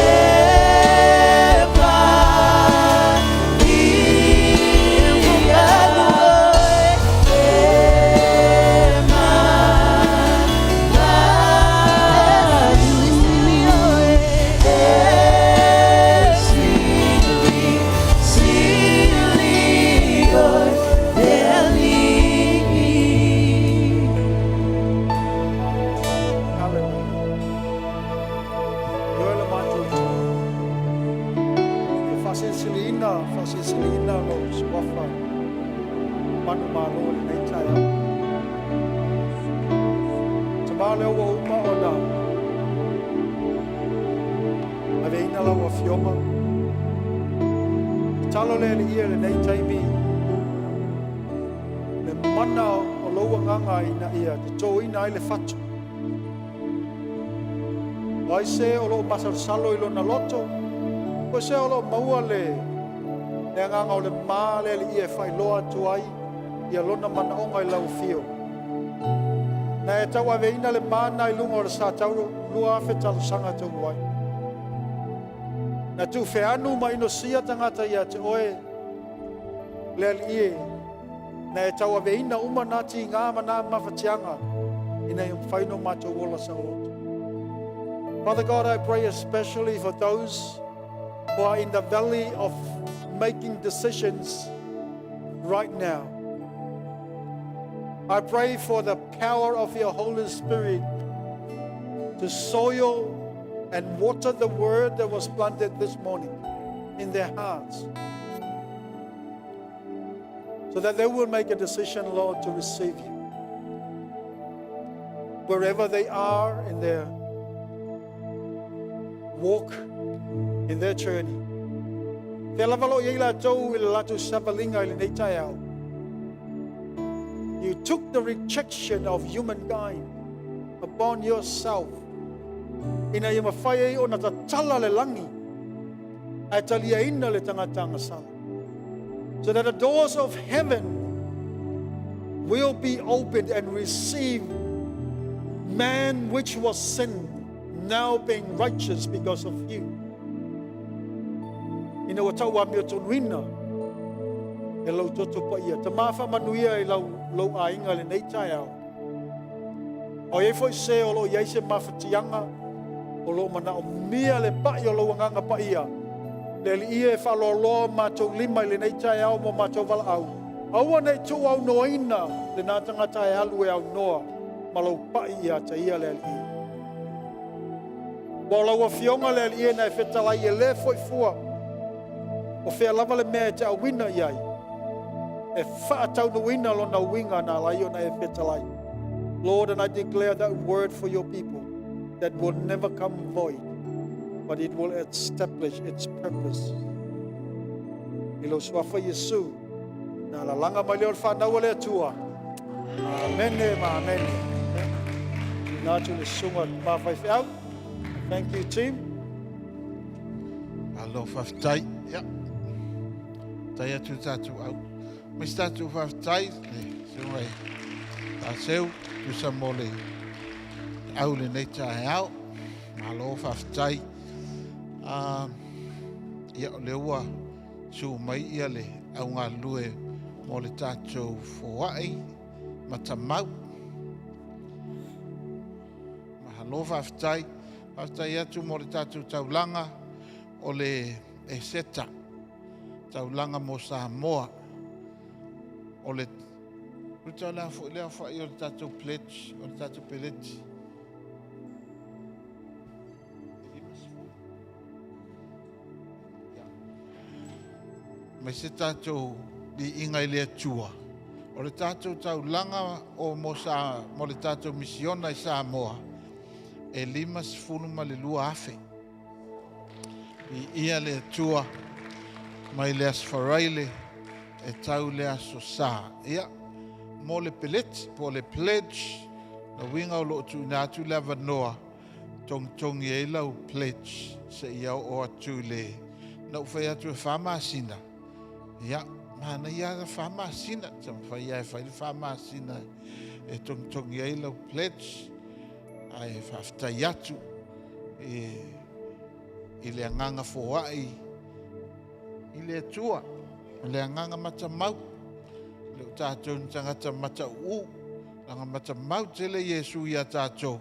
pa ia e malu e sili, sili oe le Alii. Hallelujah. Ioe le matou Atua. E faasilisiliina, faasilisiliina lou suafa manumalo i lenei taeao. Tamā lea ua uma ona aveina lau afioga. Tatalo le Alii i lenei taimi le mana o lou agaga ina ia totoina ai le fatu. O ai se o loo masalosalo i lona loto, o se o loo maua le agaga o le ma le Alii e faailoa atu ai ia lona manaoga i lau afio. Na e tauaveina le mana i luga o le sa 2000 tausaga talu ai. Na tuufeanu ma inosia tagata ia te oe le Alii e. Na e tauaveina uma na tiga ma na mafatiaga ina ia mafai ona matou ola saoloto. Father God, I pray especially for those who are in the valley of making decisions right now. I pray for the power of your Holy Spirit to soil and water the word that was planted this morning in their hearts, so that they will make a decision, Lord, to receive you. Wherever they are in their walk, in their journey. Fea lava o i ai latou i le latou savaliga i lenei taeao. You took the rejection of humankind upon yourself. Ina ia mafai ai ona tatala le lagi. Ae taliaina le tagata agasala. So that the doors of heaven will be opened and receive man which was sin, now being righteous because of you. Ina ua tau amiotonuina e lou toto paia. Tama faamanuia i lau, lou aiga lenei taeao. O i ai foi se o lo o i ai se mafatiaga o lo o manaomia le pai o lou agaga paia. Le Alii e, e faaloaloa matou lima i lenei taeao mo matou valaau. Aua ne i tuuaunoaina lena tagata e alu e aunoa ma lou pai ia te ia le Alii. Ua o lau afioga le Alii e na e fetalai e le foi fua. O fea lava le mea e te auina i ai. E faataunuuina lona uiga na ala ai ona e fetalai. Lord, and I declare that word for your people that will never come void, but it will establish its purpose. I lou suafa Iesu, na lalaga mai lea o le fanau a le Atua. Amene ma amene. Tuuina atu le susuga ma faifeau. Thank you, team. Malo faafetai. Ia. Tai atu tatou au. Ma se tatou faafetai le susuga i Taseu tusa mo le au lenei taeao. Malo faafetai. Ia, o lea ua su mai ia le au galulue mo le tatou foai matamau. Malo faafetai. Faafetai atu mo le tatou taulaga o le Eseta, taulaga mo Samoa. O le Ruta le foi le aofai o le tatou pledge, o le tatou peleti. Mai se tatou liiga i le Atua. O le tatou taulaga o mo, sa, mo le tatou misiona i Samoa, e 52,000. Viia le Atua mai le Aso Faraile e tau le Aso Sa. Ia, mo le peleti, po o le pledge, na uiga o lo o tuuina atu le avanoa, togitogi ai lau pledge seia oo atu i le na ou fai atu e 4 masina. Ia, manaia lava 4 masina, taumafai lava e fai le 4 masina e togitogi ai lau pledge. Ae faafetai atu i le agaga foai i le Atua, o le agaga matamau le o tatou ni tagata matauu laga matamau tele Iesu ia tatou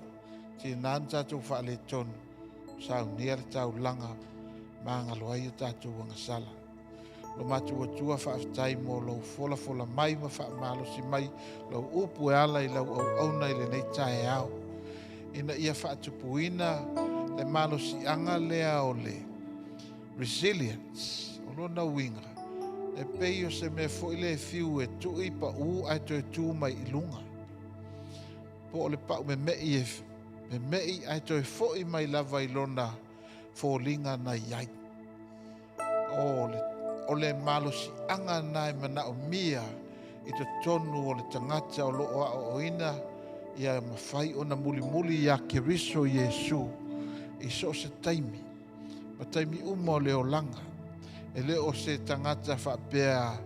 tina na tatou faaletonu saunia le taulaga magalo ai o tatou agasala. Lo matou Atua, faafetai mo lou folafola mai ma faamalosi mai lau upu e ala i lau auauna i lenei taeao ina ia faatupuina le malosiaga lea o le resilience. O lona uiga e pei o se mea foi le fiu e tui pau ae toe tu mai i luga, po o le pau memei e memei ae toe foi mai lava i lona foliga na i ai. O le malosiaga na e manaomia i totonu o le tagata o lo o aoaoina ia mafai ona mulimuli ia Keriso Iesu i so o se taimi ma taimi uma o le olaga. E le o se tagata faapea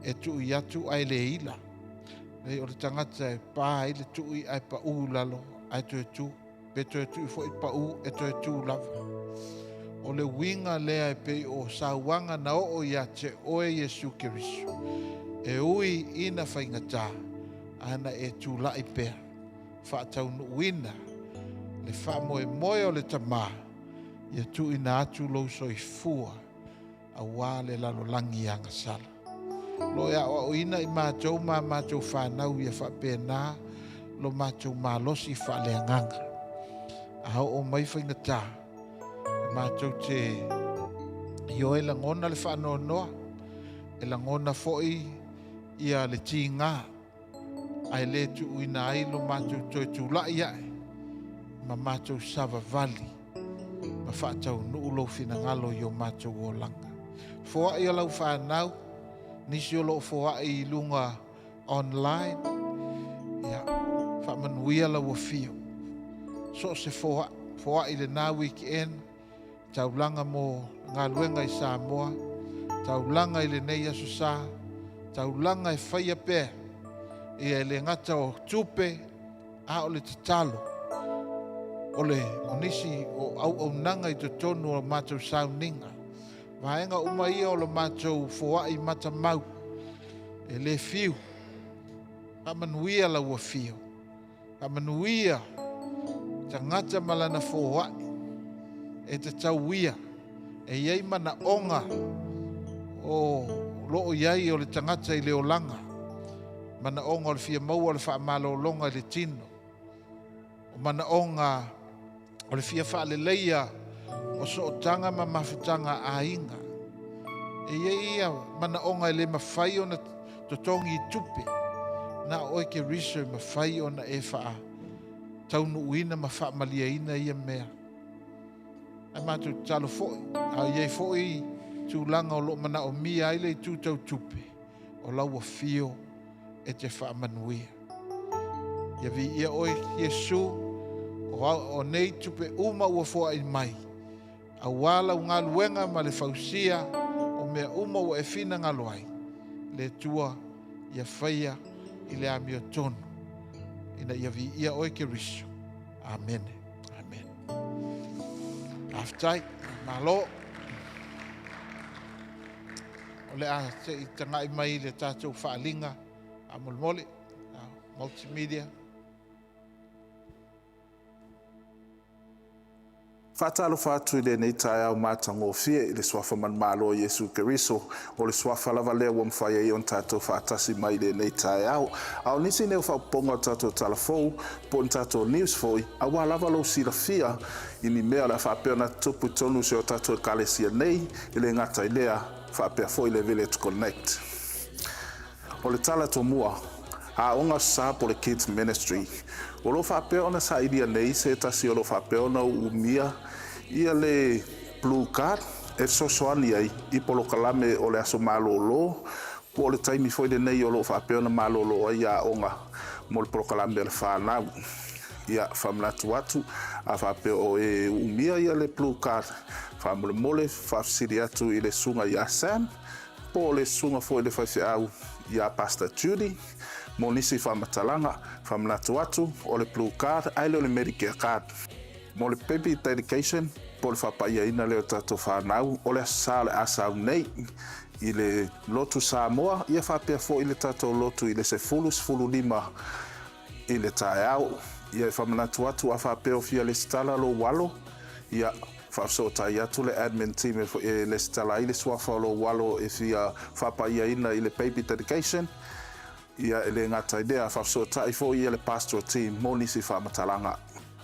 e tui atu ae le ila. Leai, o le tagata e pa ai le tui ae pau lalo ae toe tu, pe toe tui foi pau e toe tu lava. O le uiga lea e pei o sauaga na oo ia te oe Iesu Keriso. E ui ina faigata, ana e tulai pea, faataunuuina le faamoemoe o le Tamā, ia tuuina atu lou soifua auā le lalolagi agasala. Lo e aoaoina i matou ma matou fanau ia faapena lo matou malosi faaleagaga. A oo mai faigata, e matou te ioe lagona le faanoanoa, e lagona foi ia le tiga, ae le tuuina ai lo matou toe tulai ae ma matou savavali ma faataunuu lou finagalo i o matou olaga. Foai o lau fanau, nisi o loo foai i luga online, ia faamanuia lau afio. So o se foai, foai lena weekend, taulaga mo galuega i Samoa. Taulaga i lenei Aso Sa, taulaga e faia pea, ia e le gata o tupe, a o le tatalo, o le o nisi o auaunaga i totonu o matou sauniga. Vaega uma ia o le matou foai matamau, e le fiu. Faamanuia lau afio. Faamanuia tagata ma lana foai e tatau ia e i ai manaoga o loo i ai o le tagata i le olaga, manaoga o le fia maua o le faamalologa i le tino, o manaoga o le fia faaleleia o sootaga ma mafutaga a aiga. E i ai ia manaoga e le mafai ona totogi i tupe, na o oe Keriso e mafai ona e faataunuuina ma faamalieina ia mea. Ae matou tatalo foi, a i ai foi tulaga o lo o manaomia ai le itu tau tupe, o lau afio e te faamanuia. Ia viia oe Iesu, o nei tupe uma ua foai mai, aua lau galuega ma le fausia o mea uma ua e finagalo ai, le Atua ia faia i le amiotonu, ina ia viia oe Keriso. Amene. Amene. Faafetai. Malo. O le a se i tagai mai i le tatou faaaliga faamolemole, multimedia. Faatalofa atu i lenei taeao matagofie i le suafa manumalo o Iesu Keriso. O le suafa lava lea ua mafai ai ona tatou faatasi mai i lenei taeao. A o nisi nei o faaopoopoga o le tatou tala fou, po o ni tatou news foi, aua lava lou silafia i ni mea o le a faapea ona tutupu i totonu o si o tatou Ekalesia nei, e le gata i lea, faapea foi le Village Connect. O le tala tomua, Aoga Sa po o le Kids Ministry. O lo o faapea ona sailia nei se tasi o lo o faapea ona uumia ia le Blue Card e fesoasoani ai i polokalame o le aso malolo po o le taimi foi lenei o lo o faapea ona malolo ai aoga mo le polokalame a le fanau. Ia, faamanatu atu, a faapea o e uumia ia le Blue Card, faamolemole faafesili atu i le susuga ia Sam po o le susuga foi i le faifeau ia Pastor Judy mo nisi faamatalaga. Faamanatu atu, o le Blue Card ae le o le Medicare Card. Mo le Baby Dedication po o le faapaiaina lea o tatou fanau, o le Aso Sa o le a sau nei i le Lotu Samoa, ia faapea foi le tatou lotu i le 10, 15 i le taeao. Ia e faamanatu atu a faapea o fia lesitala lou alo, ia faafesootai atu le admin team e lesitala ai le suafa o lou alo e fia faapaiaina i le baby dedication. Ia e le gata i lea, faafesootai foi ia le pastoral team mo nisi faamatalaga.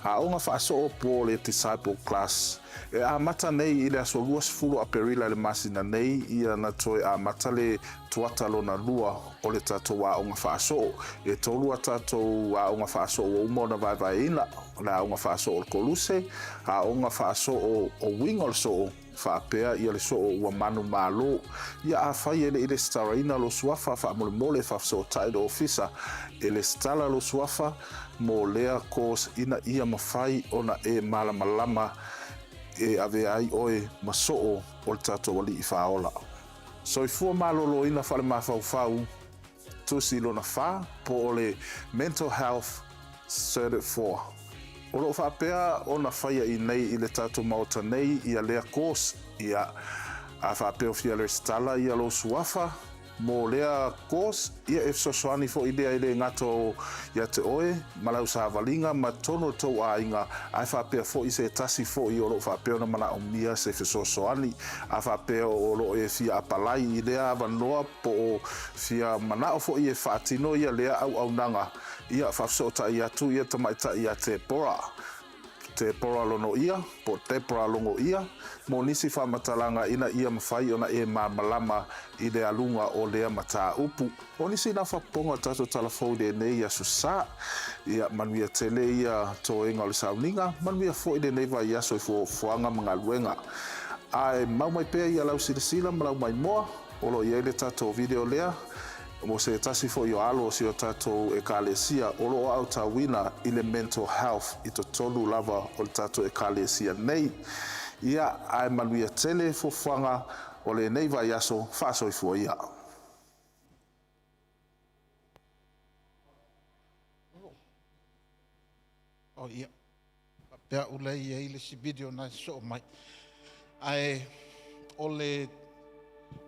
Aoga faasoo po o le Disciple Class. E amata nei i le aso 20 Aperila i le masina nei ia na toe amata le tuata lona lua o le tatou aoga faasoo. E tolu a tatou aoga faasoo ua uma ona vaevaeina, o le aoga faasoo o le Koluse, aoga faasoo o uiga o le soo, faapea ia le soo ua manumalo. Ia afai e le i lesitalaina lou suafa, faamolemole faafesootai le ofisa e lesitala lou suafa mo lea course ina ia mafai ona e malamalama e avea ai oe ma soo o le tatou Alii Faaola. Soifua maloloina faale-mafaufau, Tusi lona fa, po o le Mental Health Cert 4. O lo o faapea ona faia i nei i le tatou Maota nei ia lea course, ia, a faapea o fia resitala ia lou suafa mo lea course, ia e fesoasoani foi lea e le gata o ia te oe ma lau savaliga ma totonu o le tou aiga, ae faapea foi se tasi foi o lo o faapea ona manaomia se fesoasoani, a faapea o lo o e fia apalai i lea avanoa po o fia manao foi e faatino ia lea auaunaga, ia faafesootai atu ia tamaitai ia Tepora, Tepora Lonoia, po o Debra Longoia, mo nisi faamatalaga ina ia mafai ona e malamalama i le aluga o lea mataupu. O nisi na faapopoga o le tatou tala fou i lenei Aso Sa. Ia manuia tele ia toega o le sauniga, manuia foi lenei vaiaso i fuafuaga ma galuega. Ae mau mai pea ia lau silasila ma lau maimoa. O lo o i ai le tatou video lea mo se tasi foi o alo o si o tatou Ekalesia o lo o aotauina i le mental health i totonu lava o le tatou Ekalesia nei. Ia, ae manuia tele fuafuaga. o lenei vaiaso. Faasoifua ia. Oh, ia. Faapea au la e i ai le isi video na e sosoo mai. Ae o le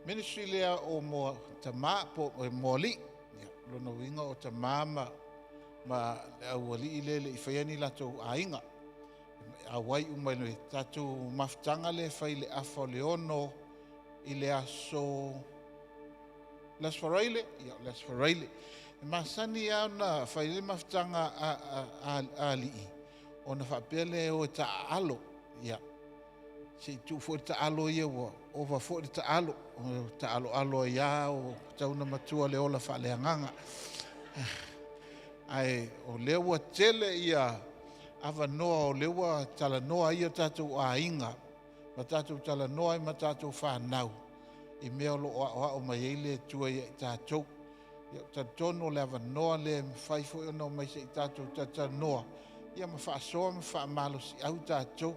ministry lea o mo tama po o mo alii. Ia, lona uiga o tama ma ma le aualii lea e le i faia ni latou aiga. Auai uma i le tatou mafutaga lea e fai i le afa o le 6 i le aso le Aso Faraile, ia o le Aso Faraile. E masani lava ona fai ai le mafutaga a alii, ona faapea lea e o e taaalo. Ia, se i tuu foi le taalo ia ua ova foi le taalo, ua taaloalo ai lava ua tatau ona matua le ola faaleagaga. Ae o lea ua tele ia avanoa o lea ua talanoa ai o tatou aiga ma tatou talanoa ai ma tatou fanau i mea o lo o aoao mai ai le Atua ia i tatou. Ia, ou te talitonu o le avanoa lea e mafai foi ona omai se i tatou talatalanoa ia ma faasoa ma faamalosiau tatou.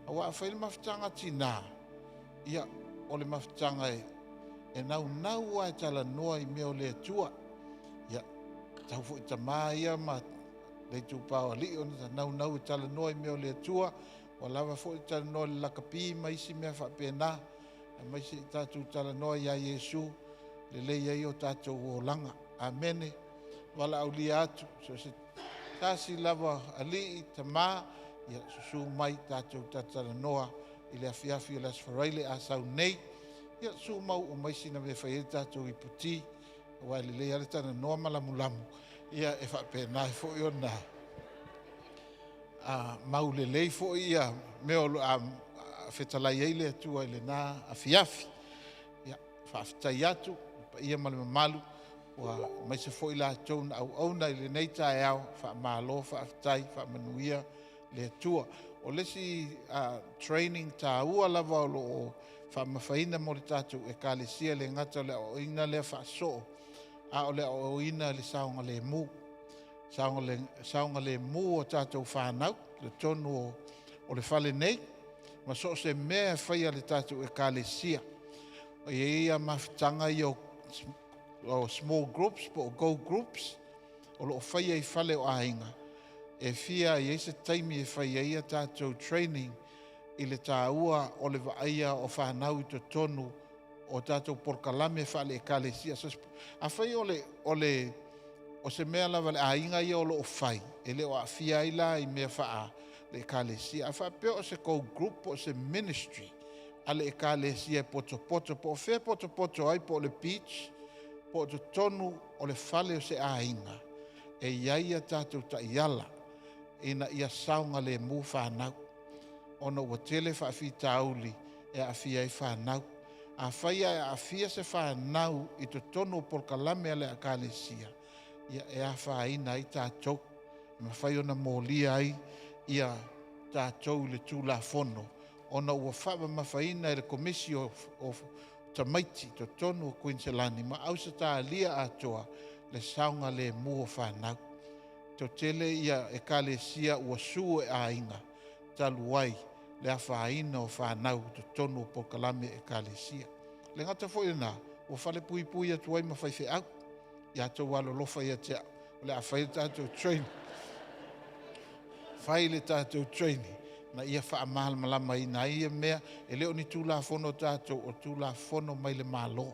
Aua a fai le mafutaga a tina, ia, o le mafutaga e naunau lava e talanoa i mea o le Atua. Ia, tatau foi i tama ia ma le itupa o alii ona naunau e talanoa i mea o le Atua. Ua lava foi le talanoa i le lakapi ma isi mea faapena, aemaise i tatou talanoa ia Iesu, lelei ai o tatou olaga. Amene. Valaaulia atu, so o se tasi lava alii, tama, ia susu mai tatou talatalanoa i le afiafi o le Aso Faraile a sau nei. Ia susu ma oo mai sina mea e fai ai le tatou iputi, aua e lelei lava le talanoa ma lamulamu, ia e faapena ai foi ona maulelei foi ia mea o lo o fetalai ai le Atua i lena afiafi. Ia, faafetai atu i le paia ma le mamalu, ua aemaise foi latou na auauna i lenei taeao, faamalo faafetai, faamanuia le Atua. O le isi training taua lava o lo o faamamafaina mo le tatou Ekalesia, e le gata o le aoaoina lea faasoo, a o le aoaoina i le saogalemu. Saogalemu o tatou fanau i totonu o le fale nei, ma so o se mea e fai a le tatou Ekalesia. E i ai ia mafutaga ia o small groups po o go groups o lo o faia i fale o aiga, e fia i ai se taimi e fai ai a tatou training i le taua o le vaaia o fanau i totonu o tatou polokalame faale-ekalesia. Afai o se mea lava le aiga ia o lo o fai, e le o aafia ai la i mea faale-ekalesia. A faapea o se go group po o se ministry a le ekalesia e potopoto, po o fea e potopoto ai, po o le beach, po o totonu o le fale o se aiga, e i ai a tatou taiala ina ia saogalemu fanau, ona ua tele faafitauli e aafia ai fanau. Afai ae aafia se fanau i totonu o polokalame a le ekalesia, ia e afaina ai tatou, e mafai ona molia ai ia tatou i le Tulafono, ona ua faamamafaina e le Komisi o Tamaiti i totonu o Kuiniselani ma Ausetalia atoa le saogalemu o fanau. Toatele ia ekalesia ua sue e aiga talu ai le afaina o fanau i totonu o polokalame a ekalesia. E le gata foi i lena, ua falepuipui atu ai ma faifeau. Ia outou alolofa ia te au, o le a fai le tatou training. Fai le tatou training na ia faamalamalamaina ai ia mea. E le o ni Tulafono a tatou, o Tulafono mai le Malo.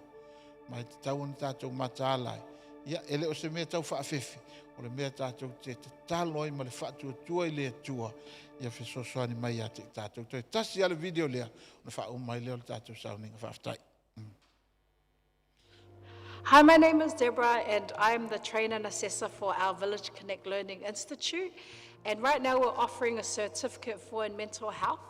Ma e tatau ona tatou mataala ai. Ia, e le o se mea tau faafefe, o le mea tatou te tatalo ai ma le faatuatua i le Atua ia fesoasoani mai ia te i tatou. Toe tasi lava le video lea ona faauma ai lea o le tatou sauniga. Faafetai. Hi, my name is Deborah, and I'm the trainer and assessor for our Village Connect Learning Institute. And right now, we're offering a certificate for in mental health.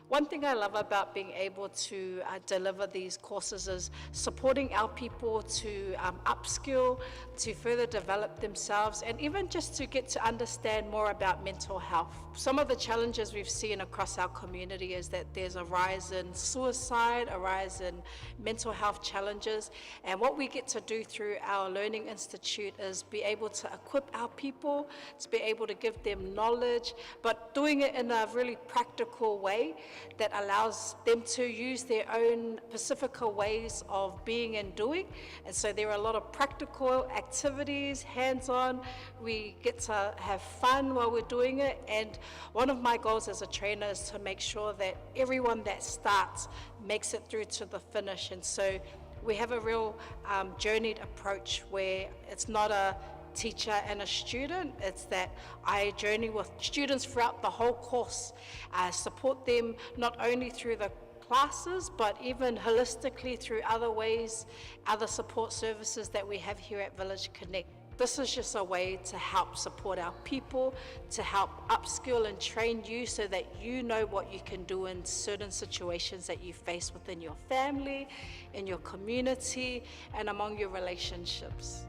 One thing I love about being able to deliver these courses is supporting our people to upskill, to further develop themselves, and even just to get to understand more about mental health. Some of the challenges we've seen across our community is that there's a rise in suicide, a rise in mental health challenges, and what we get to do through our Learning Institute is be able to equip our people, to be able to give them knowledge, but doing it in a really practical way. that allows them to use their own Pasifika ways of being and doing. And so there are a lot of practical activities, hands-on. We get to have fun while we're doing it. And one of my goals as a trainer is to make sure that everyone that starts makes it through to the finish. And so we have a real journeyed approach where it's not a teacher and a student. It's that I journey with students throughout the whole course, support them not only through the classes, but even holistically through other ways, other support services that we have here at Village Connect. This is just a way to help support our people, to help upskill and train you so that you know what you can do in certain situations that you face within your family, in your community, and among your relationships.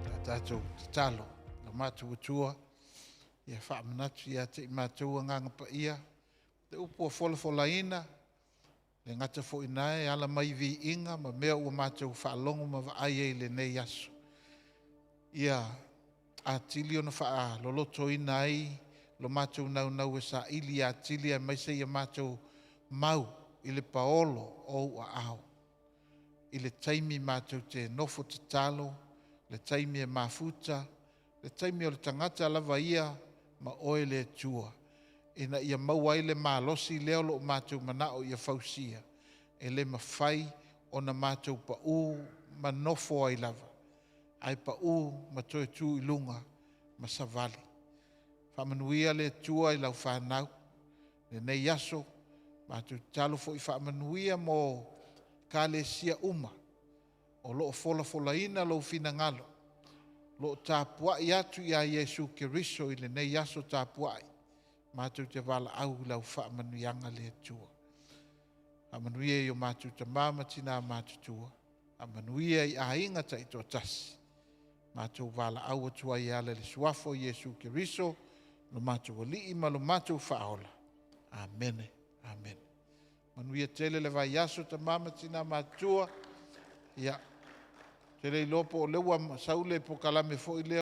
A tātou tatalo, lo mātou Atua, ia faamanatu ia te i mātou Agaga Paia, le upu ua folafolaina, le gata foi na e ala mai viiga ma mea ua matou faalogo ma vaai ai i lenei aso. Ia atili ona faalolotoina ai lo matou naunau e saili atili aemaise ia matou mau i le paolo o ou aao. I le taimi matou te nofo tatalo, le taimi e mafuta, le taimi o le tagata lava ia ma oe le Atua, ina ia maua ai le malosi lea o lo o matou manao ia fausia, e le mafai ona matou pau ma nofo ai lava, ae pau ma toe tu i luga ma savali. Faamanuia le Atua i lau fanau lenei aso, matou tatalo foi faamanuia mo ekalesia uma o lo o folafolaina lou finagalo, o lo o tapuai atu ia Iesu Keriso i lenei aso tapuai, matou te valaau i lau faamanuiaga le Atua. Faamanuia i o matou tama ma tina matutua, faamanuia i aiga taitoatasi, matou valaau atu ai e ala i le suafa o Iesu Keriso, lo matou Alii ma lo matou Faaola. Amene, amene. Manuia tele le vaiaso tama ma tina matutua. Ia, ou te le iloa po o lea ua sau le polokalame foi lea.